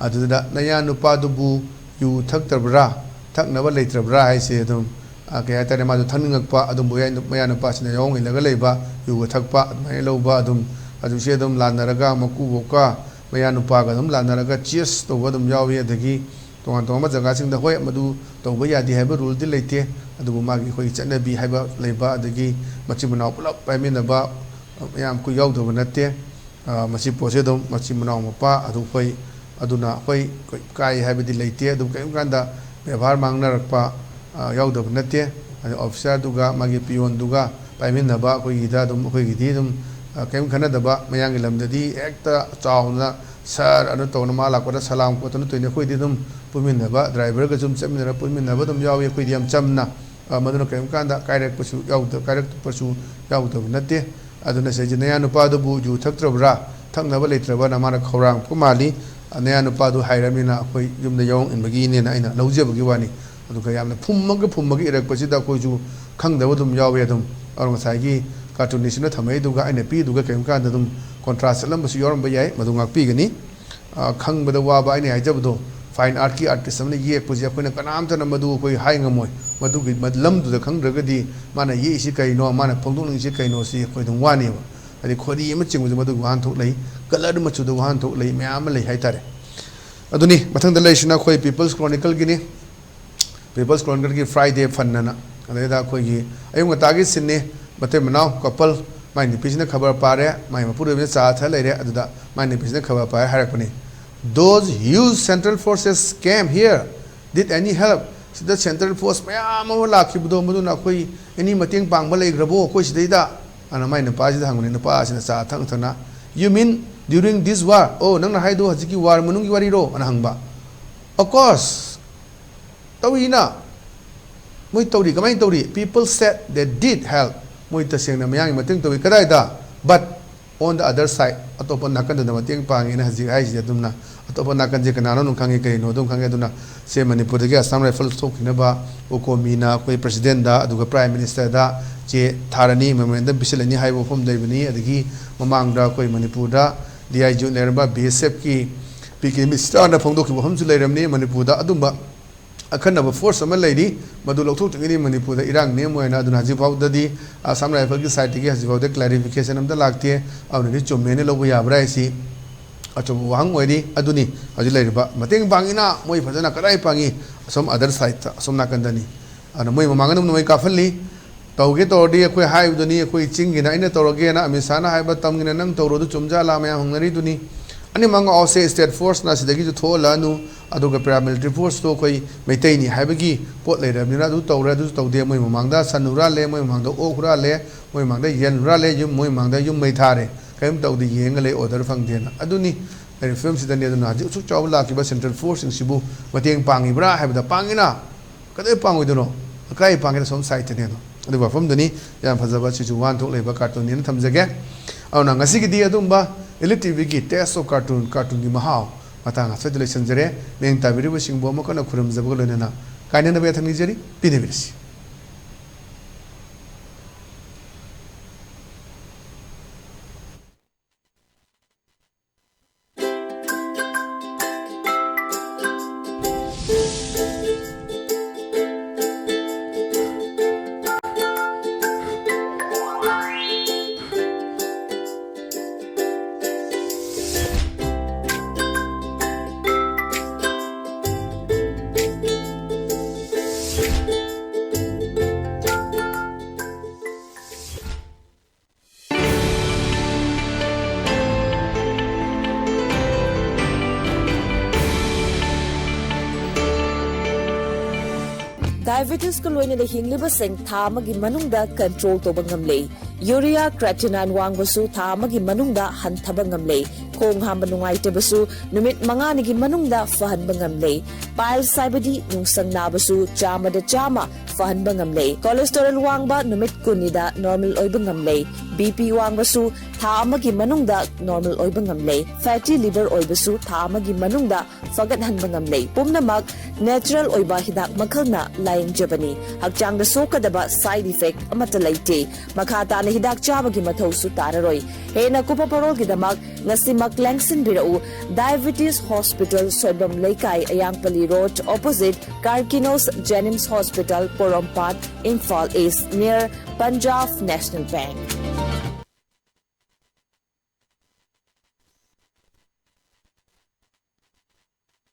ꯑꯗꯨꯗ ꯅꯌꯥ ꯅꯨꯄꯥꯗꯨꯕꯨ ꯌꯨ ꯊꯛꯇ꯭ꯔꯕ꯭ꯔꯥ, ꯊꯛꯅꯕ ꯂꯩꯇ꯭ꯔꯕ꯭ꯔꯥ ꯍꯥꯏꯁꯦ ꯑꯗꯨꯝ, ꯑ, ꯀꯩ ꯍꯥꯏꯇꯥꯔꯦ, ꯃꯥꯁꯨ ꯊꯛꯅꯤꯡꯉꯛꯄ, ꯑꯗꯨꯝꯕ ꯌꯥꯏ, ꯃꯌꯥ ꯅꯨꯄꯥꯁꯤꯅ ꯌꯥꯑꯣꯡ ꯏꯜꯂꯒ ꯂꯩꯕ, ꯌꯨꯒ ꯊꯛꯄ, ꯑꯗꯨꯃꯥꯏꯅ ꯂꯧꯕ, ꯑꯗꯨꯝ ꯍꯧꯖꯤꯛꯁꯦ ꯑꯗꯨꯝ ꯂꯥꯟꯅꯔꯒ ꯃꯀꯨꯕꯣꯛꯀ ꯃꯌꯥ ꯅꯨꯄꯥꯒ ꯑꯗꯨꯝ ꯂꯥꯟꯅꯔꯒ ꯆꯦꯁ ꯇꯧꯕ ꯑꯗꯨꯝ ꯌꯥꯎꯏ꯫ ꯑꯗꯒꯤ ꯇꯣꯉꯥꯟ ꯇꯣꯉꯥꯟꯕ ꯖꯒꯥꯁꯤꯡꯗ, ꯍꯣꯏ, ꯃꯗꯨ ꯇꯧꯕ ꯌꯥꯗꯦ ꯍꯥꯏꯕ ꯔꯨꯜꯗꯤ ꯂꯩꯇꯦ, ꯑꯗꯨꯕꯨ ꯃꯥꯒꯤ ꯑꯩꯈꯣꯏꯒꯤ ꯆꯠꯅꯕꯤ ꯍꯥꯏꯕ ꯂꯩꯕ, ꯑꯗꯒꯤ ꯃꯆꯤꯟ ꯃꯅꯥꯎ ꯄꯨꯂꯞ ꯄꯥꯏꯃꯤꯟꯅꯕ ꯃꯌꯥꯝ ꯑꯩꯈꯣꯏ ꯌꯥꯎꯗꯕ ꯅꯠꯇꯦ꯫ ꯑ, ꯃꯁꯤ ꯄꯣꯠꯁꯦ ꯑꯗꯨꯝ ꯃꯆꯤꯟ ꯃꯅꯥꯎ ꯃꯄꯥ ꯑꯗꯨ ꯑꯩꯈꯣꯏ, ꯑꯗꯨꯅ ꯑꯩꯈꯣꯏ ꯀꯥꯏ ꯍꯥꯏꯕꯗꯤ ꯂꯩꯇꯦ꯫ ꯑꯗꯨꯝ ꯀꯔꯤꯒꯨꯝꯕ ꯀꯥꯟꯗ ꯕꯦꯕꯥꯔ ꯃꯥꯡꯅꯔꯛꯄ, ꯑ, ꯌꯥꯎꯗꯕ ꯅꯠꯇꯦ꯫ ꯑꯗꯩ ꯑꯣꯐꯤꯁꯥꯔꯗꯨꯒ ꯃꯥꯒꯤ ꯄꯤꯌꯣꯟꯗꯨꯒ ꯄꯥꯏꯃꯤꯟꯅꯕ ꯑꯩꯈꯣꯏꯒꯤꯗ ꯑꯗꯨꯝ, ꯑꯩꯈꯣꯏꯒꯤꯗꯤ ꯑꯗꯨꯝ, ꯑ, ꯀꯔꯤꯝ ꯈꯟꯅꯗꯕ꯫ ꯃꯌꯥꯡꯒꯤ ꯂꯝꯗꯗꯤ ꯍꯦꯛꯇ ꯆꯥꯎꯅ "ꯁꯥꯔ" ꯑꯅ ꯇꯧꯅ, ꯃꯥ ꯂꯥꯛꯄꯗ ꯁꯂꯥꯝ ꯈꯣꯠꯇꯅ ꯇꯧꯏꯅꯦ꯫ ꯑꯩꯈꯣꯏꯗꯤ ꯑꯗꯨꯝ ꯄꯨꯟꯃꯤꯟꯅꯕ, ꯗ꯭ꯔꯥꯏꯚꯔꯒ ꯁꯨꯝ ꯆꯠꯃꯤꯟꯅꯔ ꯄꯨꯟꯃꯤꯟꯅꯕ ꯑꯗꯨꯝ ꯌꯥꯎꯏ꯫ ꯑꯩꯈꯣꯏꯗꯤ ꯌꯥꯝ ꯆꯝꯅ, ꯑ, ꯃꯗꯨꯅ ꯀꯔꯤꯒꯨꯝꯕ ꯀꯥꯟꯗ ꯀꯥꯏꯔꯛꯄꯁꯨ ꯌꯥꯎꯗ-, ꯀꯥꯏꯔꯛꯄꯁꯨ ꯌꯥꯎꯗꯕ ꯅꯠꯇꯦ꯫ ꯑꯗꯨꯅ ꯁꯤꯗꯩꯁꯤꯗ ꯅꯌꯥ ꯅꯨꯄꯥꯗꯨꯕꯨ ꯌꯨ ꯊꯛꯇ꯭ꯔꯕ꯭ꯔꯥ, ꯊꯛꯅꯕ ꯂꯩꯇ꯭ꯔꯕꯅ ꯃꯥꯅ ꯈꯧꯔꯥꯡꯕ ꯃꯥꯜꯂꯤ꯫ ꯅꯌꯥ ꯅꯨꯄꯥꯗꯨ ꯍꯥꯏꯔꯕꯅꯤꯅ ꯑꯩꯈꯣꯏ ꯌꯨꯝꯗ ꯌꯥꯑꯣꯡ ꯏꯟꯕꯒꯤꯅꯦꯅ ꯑꯩꯅ ꯂꯧꯖꯕꯒꯤ ꯋꯥꯅꯤ꯫ ꯑꯗꯨꯒ ꯌꯥꯝꯅ ꯐꯨꯝꯃꯒ ꯐꯨꯝꯃꯒ ꯏꯔꯛꯄꯁꯤꯗ ꯑꯩꯈꯣꯏꯁꯨ ꯈꯪꯗꯕ ꯑꯗꯨꯝ ꯌꯥꯎꯋꯦ꯫ ꯑꯗꯨꯝ ꯑꯗꯣ ꯉꯁꯥꯏꯒꯤ ꯀꯥꯔꯇꯨꯅꯤꯁꯁꯤꯅ ꯊꯝꯃꯛꯏꯗꯨꯒ ꯑꯩꯅ ꯄꯤꯗꯨꯒ ꯀꯔꯤꯒꯨꯝꯕ ꯀꯥꯟꯗ ꯑꯗꯨꯝ ꯀꯣꯟꯇ꯭ꯔꯥꯁ ꯆꯠꯂꯝꯕꯁꯨ ꯌꯥꯎꯔꯝꯕ ꯌꯥꯏ, ꯃꯗꯨ ꯉꯥꯛꯄꯤꯒꯅꯤ꯫ ꯑ, ꯈꯪꯕꯗ ꯋꯥꯕ ꯑꯩꯅ ꯍꯥꯏꯖꯕꯗꯣ, ꯐꯥꯏꯟ ꯑꯥꯔꯠꯀꯤ ꯑꯥꯔꯇꯤꯁ ꯑꯃꯅ ꯌꯦꯛꯄꯁꯦ ꯑꯩꯈꯣꯏꯅ ꯀꯅꯥꯝꯇꯅ ꯃꯗꯨ ꯑꯩꯈꯣꯏ ꯍꯥꯏ ꯉꯝꯃꯣꯏ꯫ ꯃꯗꯨꯒꯤ ꯃ-, ꯂꯝꯗꯨꯗ ꯈꯪꯗ꯭ꯔꯒꯗꯤ ꯃꯥꯅ ꯌꯦꯛꯏꯁꯤ ꯀꯩꯅꯣ, ꯃꯥꯅ ꯐꯣꯡꯗꯣꯛꯅꯤꯡꯉꯤꯁꯤ ꯀꯩꯅꯣ, ꯁꯤ ꯑꯩꯈꯣꯏ ꯑꯗꯨꯝ ꯋꯥꯅꯦꯕ꯫ ꯍꯥꯏꯗꯤ ꯈꯣꯔꯤ ꯑꯃ ꯆꯤꯡꯕꯁꯦ ꯃꯗꯨꯒꯤ ꯋꯥꯍꯟꯊꯣꯛ ꯂꯩ, ꯀꯂꯔ ꯃꯆꯨꯗ ꯋꯥꯍꯟꯊꯣꯛ ꯂꯩ, ꯃꯌꯥꯝ ꯑꯃ ꯂꯩ ꯍꯥꯏꯇꯥꯔꯦ꯫ ꯑꯗꯨꯅꯤ, ꯃꯊꯪꯗ ꯂꯩꯔꯤꯁꯤꯅ ꯑꯩꯈꯣꯏ ꯄꯤꯄꯜꯁ ꯀ꯭ꯔꯣꯅꯤꯀꯜꯒꯤꯅꯤ꯫ ꯄꯤꯄꯜꯁ ꯀ꯭ꯔꯣꯅꯤꯀꯜꯒꯤ ꯐ꯭ꯔꯥꯏꯗꯦ ꯐꯟ ꯑꯅ꯫ ꯑꯗꯩꯗ ꯑꯩꯈꯣꯏꯒꯤ ꯑꯌꯨꯛ ꯉꯟꯇꯥꯒꯤ ꯁꯤꯟꯅꯤ, ꯃꯇꯩ ꯃꯅꯥꯎ ꯀꯄꯜ, ꯃꯥꯏ ꯅꯨꯄꯤꯁꯤꯅ ꯈꯕꯔ ꯄꯥꯔꯦ, ꯃꯥꯏ ꯃꯄꯨꯔꯣꯏꯕꯅ ꯆꯥ ꯊꯛ ꯂꯩꯔꯦ꯫ ꯑꯗꯨꯗ ꯃꯥꯏ ꯅꯨꯄꯤꯁꯤꯅ ꯈꯕꯔ ꯄꯥꯔꯦ, ꯍꯥꯏꯔꯛꯄꯅꯤ, "Those huge central forces came here, did any help?" ꯁꯤꯗ ꯁꯦꯟꯇ꯭ꯔꯦꯜ ꯐꯣꯔꯁ ꯃꯌꯥꯝ ꯑꯃ ꯂꯥꯛꯈꯤꯕꯗꯣ, ꯃꯗꯨꯅ ꯑꯩꯈꯣꯏ ꯑꯦꯅꯤ ꯃꯇꯦꯡ ꯄꯥꯡꯕ ꯂꯩꯈ꯭ꯔꯕꯣ ꯑꯩꯈꯣꯏ ꯁꯤꯗꯩꯗ? ꯑꯅ ꯃꯥꯏ ꯅꯨꯄꯥꯁꯤꯗ ꯍꯪꯕꯅꯤ꯫ ꯅꯨꯄꯥꯁꯤꯅ ꯆꯥ ꯊꯛ ꯊꯛꯅ, "You mean during this war? ꯑꯣ, ꯅꯪꯅ ꯍꯥꯏꯗꯣ ꯍꯧꯖꯤꯛꯀꯤ ꯋꯥꯔ ꯃꯅꯨꯡꯒꯤ ꯋꯥꯔꯤꯔꯣ?" ꯑꯅ ꯍꯪꯕ꯫ "Of course, ꯇꯧꯔꯤꯅ꯫ ꯃꯣꯏ ꯇꯧꯔꯤ꯫ ꯀꯃꯥꯏꯅ ꯇꯧꯔꯤ?" "People said they did help." ꯃꯣꯏ ꯇꯁꯦꯡꯅ ꯃꯌꯥꯝꯒꯤ ꯃꯇꯦꯡ ꯇꯧꯏ꯫ ꯀꯗꯥꯏꯗ? "But On the other side, ꯑꯇꯣꯞꯄ ꯅꯥꯀꯟꯗꯨꯗ ꯃꯇꯦꯡ ꯄꯥꯡꯉꯦꯅ ꯍꯧꯖꯤꯛ ꯍꯥꯏꯔꯤꯁꯦ꯫ ꯑꯗꯨꯝꯅ ꯑꯇꯣꯞꯄ ꯅꯥꯀꯟꯁꯦ ꯀꯅꯥꯅꯣ ꯑꯗꯨꯝ ꯈꯪꯉꯦ, ꯀꯔꯤꯅꯣ ꯑꯗꯨꯝ ꯈꯪꯉꯦ꯫ ꯑꯗꯨꯅ ꯁꯦ ꯃꯅꯤꯄꯨꯔꯗꯒꯤ ꯑꯁꯥꯝ ꯔꯥꯏꯐꯜꯁ ꯊꯣꯛꯈꯤꯅꯕ ꯎꯀꯣꯃꯤꯅ ꯑꯩꯈꯣꯏ ꯄ꯭ꯔꯁꯤꯗꯦꯟꯗ ꯑꯗꯨꯒ ꯄ꯭ꯔꯥꯏꯝ ꯃꯤꯅꯤꯁꯇꯔꯗ ꯆꯦ ꯊꯥꯔꯅꯤ, ꯃꯦꯃꯣꯔꯦꯟꯗꯝ ꯄꯤꯁꯤꯜꯂꯅꯤ ꯍꯥꯏꯕ ꯋꯥꯐꯝ ꯂꯩꯕꯅꯤ꯫ ꯑꯗꯒꯤ ꯃꯃꯥꯡꯗ ꯑꯩꯈꯣꯏ ꯃꯅꯤꯄꯨꯔꯗ ꯗꯤ ꯑꯥꯏ ꯖꯤ ꯂꯩꯔꯝꯕ ꯕꯤ ꯑꯦꯁ ꯑꯦꯐꯀꯤ ꯄꯤ ꯀꯦ ꯃꯤꯁ꯭ꯔꯥꯅ ꯐꯣꯡꯗꯣꯛꯈꯤꯕ ꯋꯥꯐꯝꯁꯨ ꯂꯩꯔꯝꯅꯤ꯫ ꯃꯅꯤꯄꯨꯔꯗ ꯑꯗꯨꯝꯕ ꯑꯈꯟꯅꯕ ꯐꯣꯔꯁ ꯑꯃ ꯂꯩꯔꯤ, ꯃꯗꯨ ꯂꯧꯊꯣꯛꯇ꯭ꯔꯤꯉꯩꯗꯤ ꯃꯅꯤꯄꯨꯔꯗ ꯏꯔꯥꯡ ꯅꯦꯝꯃꯣꯏꯅ꯫ ꯑꯗꯨꯅ ꯍꯧꯖꯤꯛ ꯐꯥꯎꯗꯗꯤ ꯑꯁꯥꯝ ꯔꯥꯏꯐꯜꯒꯤ ꯁꯥꯏꯠꯇꯒꯤ ꯍꯧꯖꯤꯛ ꯐꯥꯎꯗ ꯀ꯭ꯂꯦꯔꯤꯐꯤꯀꯦꯁꯟ ꯑꯝꯇ ꯂꯥꯛꯇꯦ꯫ ꯑꯗꯨꯅꯗꯤ ꯆꯨꯝꯃꯦꯅ ꯂꯧꯕ ꯌꯥꯕ꯭ꯔꯥ ꯍꯥꯏꯁꯤ ꯑꯆꯧꯕ ꯋꯥꯍꯪ ꯑꯣꯏꯔꯤ꯫ ꯑꯗꯨꯅꯤ ꯍꯧꯖꯤꯛ ꯂꯩꯔꯤꯕ, ꯃꯇꯦꯡ ꯄꯥꯡꯉꯤꯅ ꯃꯣꯏ ꯐꯖꯅ ꯀꯗꯥꯏ ꯄꯥꯡꯉꯤ? ꯑꯁꯣꯝ ꯑꯗꯔ ꯁꯥꯏꯠꯇ, ꯑꯁꯣꯝ ꯅꯥꯀꯟꯗꯅꯤ꯫ ꯑꯗꯨꯅ ꯃꯣꯏ ꯃꯃꯥꯡꯗ ꯅꯣꯡꯃꯩ ꯀꯥꯞꯍꯜꯂꯤ꯫ ꯇꯧꯒꯦ ꯇꯧꯔꯗꯤ ꯑꯩꯈꯣꯏ ꯍꯥꯏꯕꯗꯨꯅꯤ, ꯑꯩꯈꯣꯏ ꯆꯤꯡꯒꯤꯅ ꯑꯩꯅ ꯇꯧꯔꯒꯦꯅ, ꯑꯃꯤꯠ ꯁꯥꯍꯅ ꯍꯥꯏꯕ ꯇꯝꯒꯤꯅ ꯅꯪ ꯇꯧꯔꯣ, ꯑꯗꯨ ꯆꯨꯝꯖꯥꯠꯂꯥ ꯃꯌꯥꯝ ꯍꯪꯅꯔꯤꯗꯨꯅꯤ꯫ ꯑꯅꯤꯃꯛ outside state forceꯅ ꯁꯤꯗꯒꯤꯁꯨ ꯊꯣꯛꯍꯜꯂꯛꯑꯅꯨ, ꯑꯗꯨꯒ paramilitary forceꯇꯣ ꯑꯩꯈꯣꯏ ꯃꯩꯇꯩꯅꯤ ꯍꯥꯏꯕꯒꯤ ꯄꯣꯠ ꯂꯩꯔꯕꯅꯤꯅ ꯑꯗꯨ ꯇꯧꯔꯦ, ꯑꯗꯨꯁꯨ ꯇꯧꯗꯦ꯫ ꯃꯣꯏ ꯃꯃꯥꯡꯗ ꯁꯟ ꯍꯨꯔꯥꯜꯂꯦ, ꯃꯣꯏ ꯃꯃꯥꯡꯗ ꯑꯣꯛ ꯍꯨꯔꯥꯜꯂꯦ, ꯃꯣꯏ ꯃꯃꯥꯡꯗ ꯌꯦꯟ ꯍꯨꯔꯥꯜꯂꯦ, ꯌꯨꯝ, ꯃꯣꯏ ꯃꯃꯥꯡꯗ ꯌꯨꯝ ꯃꯩ ꯊꯥꯔꯦ, ꯀꯔꯤꯝ ꯇꯧꯗꯦ, ꯌꯦꯡꯉ ꯂꯩ, order ꯐꯪꯗꯦꯅ꯫ ꯑꯗꯨꯅꯤ ꯂꯩꯔꯤꯕ ꯐꯤꯕꯝꯁꯤꯗꯅꯤ꯫ ꯑꯗꯨꯅ ꯍꯧꯖꯤꯛ ꯑꯁꯨꯛ ꯆꯥꯎꯕ ꯂꯥꯛꯈꯤꯕ central forceꯁꯤꯡꯁꯤꯕꯨ ꯃꯇꯦꯡ ꯄꯥꯡꯉꯤꯕ꯭ꯔꯥ ꯍꯥꯏꯕꯗ ꯄꯥꯡꯉꯤꯅ꯫ ꯀꯗꯥꯏ ꯄꯥꯡꯉꯣꯏꯗꯣꯏꯅꯣ? ꯀꯥꯏ ꯄꯥꯡꯒꯦꯅ ꯁꯣꯝ ꯁꯥꯏꯠꯇꯅꯦ ꯑꯗꯣ꯫ ꯑꯗꯨꯒꯤ ꯋꯥꯐꯝꯗꯨꯅꯤ꯫ ꯌꯥꯝ ꯐꯖꯕ, ꯁꯤꯁꯨ ꯋꯥꯍꯟꯊꯣꯛ ꯂꯩꯕ ꯀꯥꯔꯇꯨꯟꯅꯦꯅ ꯊꯝꯖꯒꯦ꯫ ꯑꯗꯨꯅ ꯉꯁꯤꯒꯤꯗꯤ ꯑꯗꯨꯝꯕ Elite ꯇꯤꯚꯤꯒꯤ Taste of Cartoon, ꯀꯥꯔꯇꯨꯟꯒꯤ ꯃꯍꯥꯎ ꯃꯇꯥꯡ ꯑꯁꯤꯗ ꯂꯣꯏꯁꯤꯟꯖꯔꯦ꯫ ꯃꯤꯠꯌꯦꯡ ꯇꯥꯕꯤꯔꯤꯕꯁꯤꯡꯕꯨ ꯑꯃꯨꯛ ꯍꯟꯅ ꯈꯨꯔꯨꯝꯖꯕꯒ ꯂꯣꯏꯅꯅ ꯀꯥꯏꯅꯅꯕ ꯌꯥꯊꯪ ꯅꯤꯖꯔꯤ꯫ ꯄꯤꯅꯕꯤꯔꯁꯤ꯫ Diabetesꯀ ꯂꯣꯏꯅꯅ ꯍꯤꯡꯂꯤꯕꯁꯤꯡ ꯊꯥ ꯑꯃꯒꯤ ꯃꯅꯨꯡꯗ control ꯇꯧꯕ ꯉꯝꯂꯦ꯫ Urea, creatinine ꯋꯥꯡꯕꯁꯨ ꯊꯥ ꯑꯃꯒꯤ ꯃꯅꯨꯡꯗ ꯍꯟꯊꯕ ꯉꯝꯂꯦ꯫ ꯈꯣꯡ ꯍꯥꯝꯕ ꯅꯨꯡꯉꯥꯏꯇꯕꯁꯨ ꯅꯨꯃꯤꯠ ꯃꯉꯥꯅꯤꯒꯤ ꯃꯅꯨꯡꯗ ꯐꯍꯟꯕ ꯉꯝꯂꯦ꯫ Piles ꯍꯥꯏꯕꯗꯤ ꯅꯨꯡꯁꯪ ꯅꯥꯕꯁꯨ ꯆꯥꯝꯃꯗ ꯆꯥꯝꯃ ꯐꯍꯟꯕ ꯉꯝꯂꯦ꯫ Cholesterol ꯋꯥꯡꯕ ꯅꯨꯃꯤꯠ ꯀꯨꯟꯅꯤꯗ normal ꯑꯣꯏꯕ ꯉꯝꯂꯦ꯫ ꯕꯤ ꯄꯤ ꯋꯥꯡꯕꯁꯨ ꯊꯥ ꯑꯃꯒꯤ ꯃꯅꯨꯡꯗ ꯅꯣꯔꯃꯦꯜ ꯑꯣꯏꯕ ꯉꯝꯂꯦ꯫ ꯐꯦꯇꯤ ꯂꯤꯚꯔ ꯑꯣꯏꯕꯁꯨ ꯊꯥ ꯑꯃꯒꯤ ꯃꯅꯨꯡꯗ ꯐꯒꯠꯍꯟꯕ ꯉꯝꯂꯦ꯫ ꯄꯨꯝꯅꯃꯛ ꯅꯦꯆꯔꯦꯜ ꯑꯣꯏꯕ ꯍꯤꯗꯥꯛ ꯃꯈꯜꯅ ꯂꯥꯌꯦꯡꯖꯕꯅꯤ꯫ ꯍꯛꯆꯥꯡꯗ ꯁꯣꯛꯀꯗꯕ ꯁꯥꯏꯗ ꯏꯐꯦꯛ ꯑꯃꯠꯇ ꯂꯩꯇꯦ꯫ ꯃꯈꯥ ꯇꯥꯅ ꯍꯤꯗꯥꯛ ꯆꯥꯕꯒꯤ ꯃꯊꯧꯁꯨ ꯇꯥꯔꯔꯣꯏ꯫ ꯍꯦꯟꯅ ꯀꯨꯞꯄ ꯄꯔꯣꯜꯒꯤꯗꯃꯛ ꯉꯁꯤꯃꯛ ꯂꯦꯡꯁꯤꯟꯕꯤꯔꯛꯎ꯫ ꯗꯥꯏꯕꯦꯇꯤꯁ ꯍꯣꯁꯄꯤꯇꯥꯜ, ꯁꯣꯏꯕꯝ ꯂꯩꯀꯥꯏ, ꯑꯌꯥꯡꯄꯜꯂꯤ ꯔꯣꯗ, ꯑꯣꯄꯣꯖꯤꯠ ꯀꯥꯔꯀꯤꯅꯣꯁ ꯖꯦꯅꯤꯝꯁ ꯍꯣꯁꯄꯤꯇꯥꯜ, ꯄꯣꯔꯣꯝꯄꯥꯠ, ꯏꯝꯐꯥꯜ ꯏꯁ, ꯅꯤꯌꯔ ꯄꯟꯖꯥꯕ ꯅꯦꯁꯅꯦꯜ ꯕꯦꯡꯛ꯫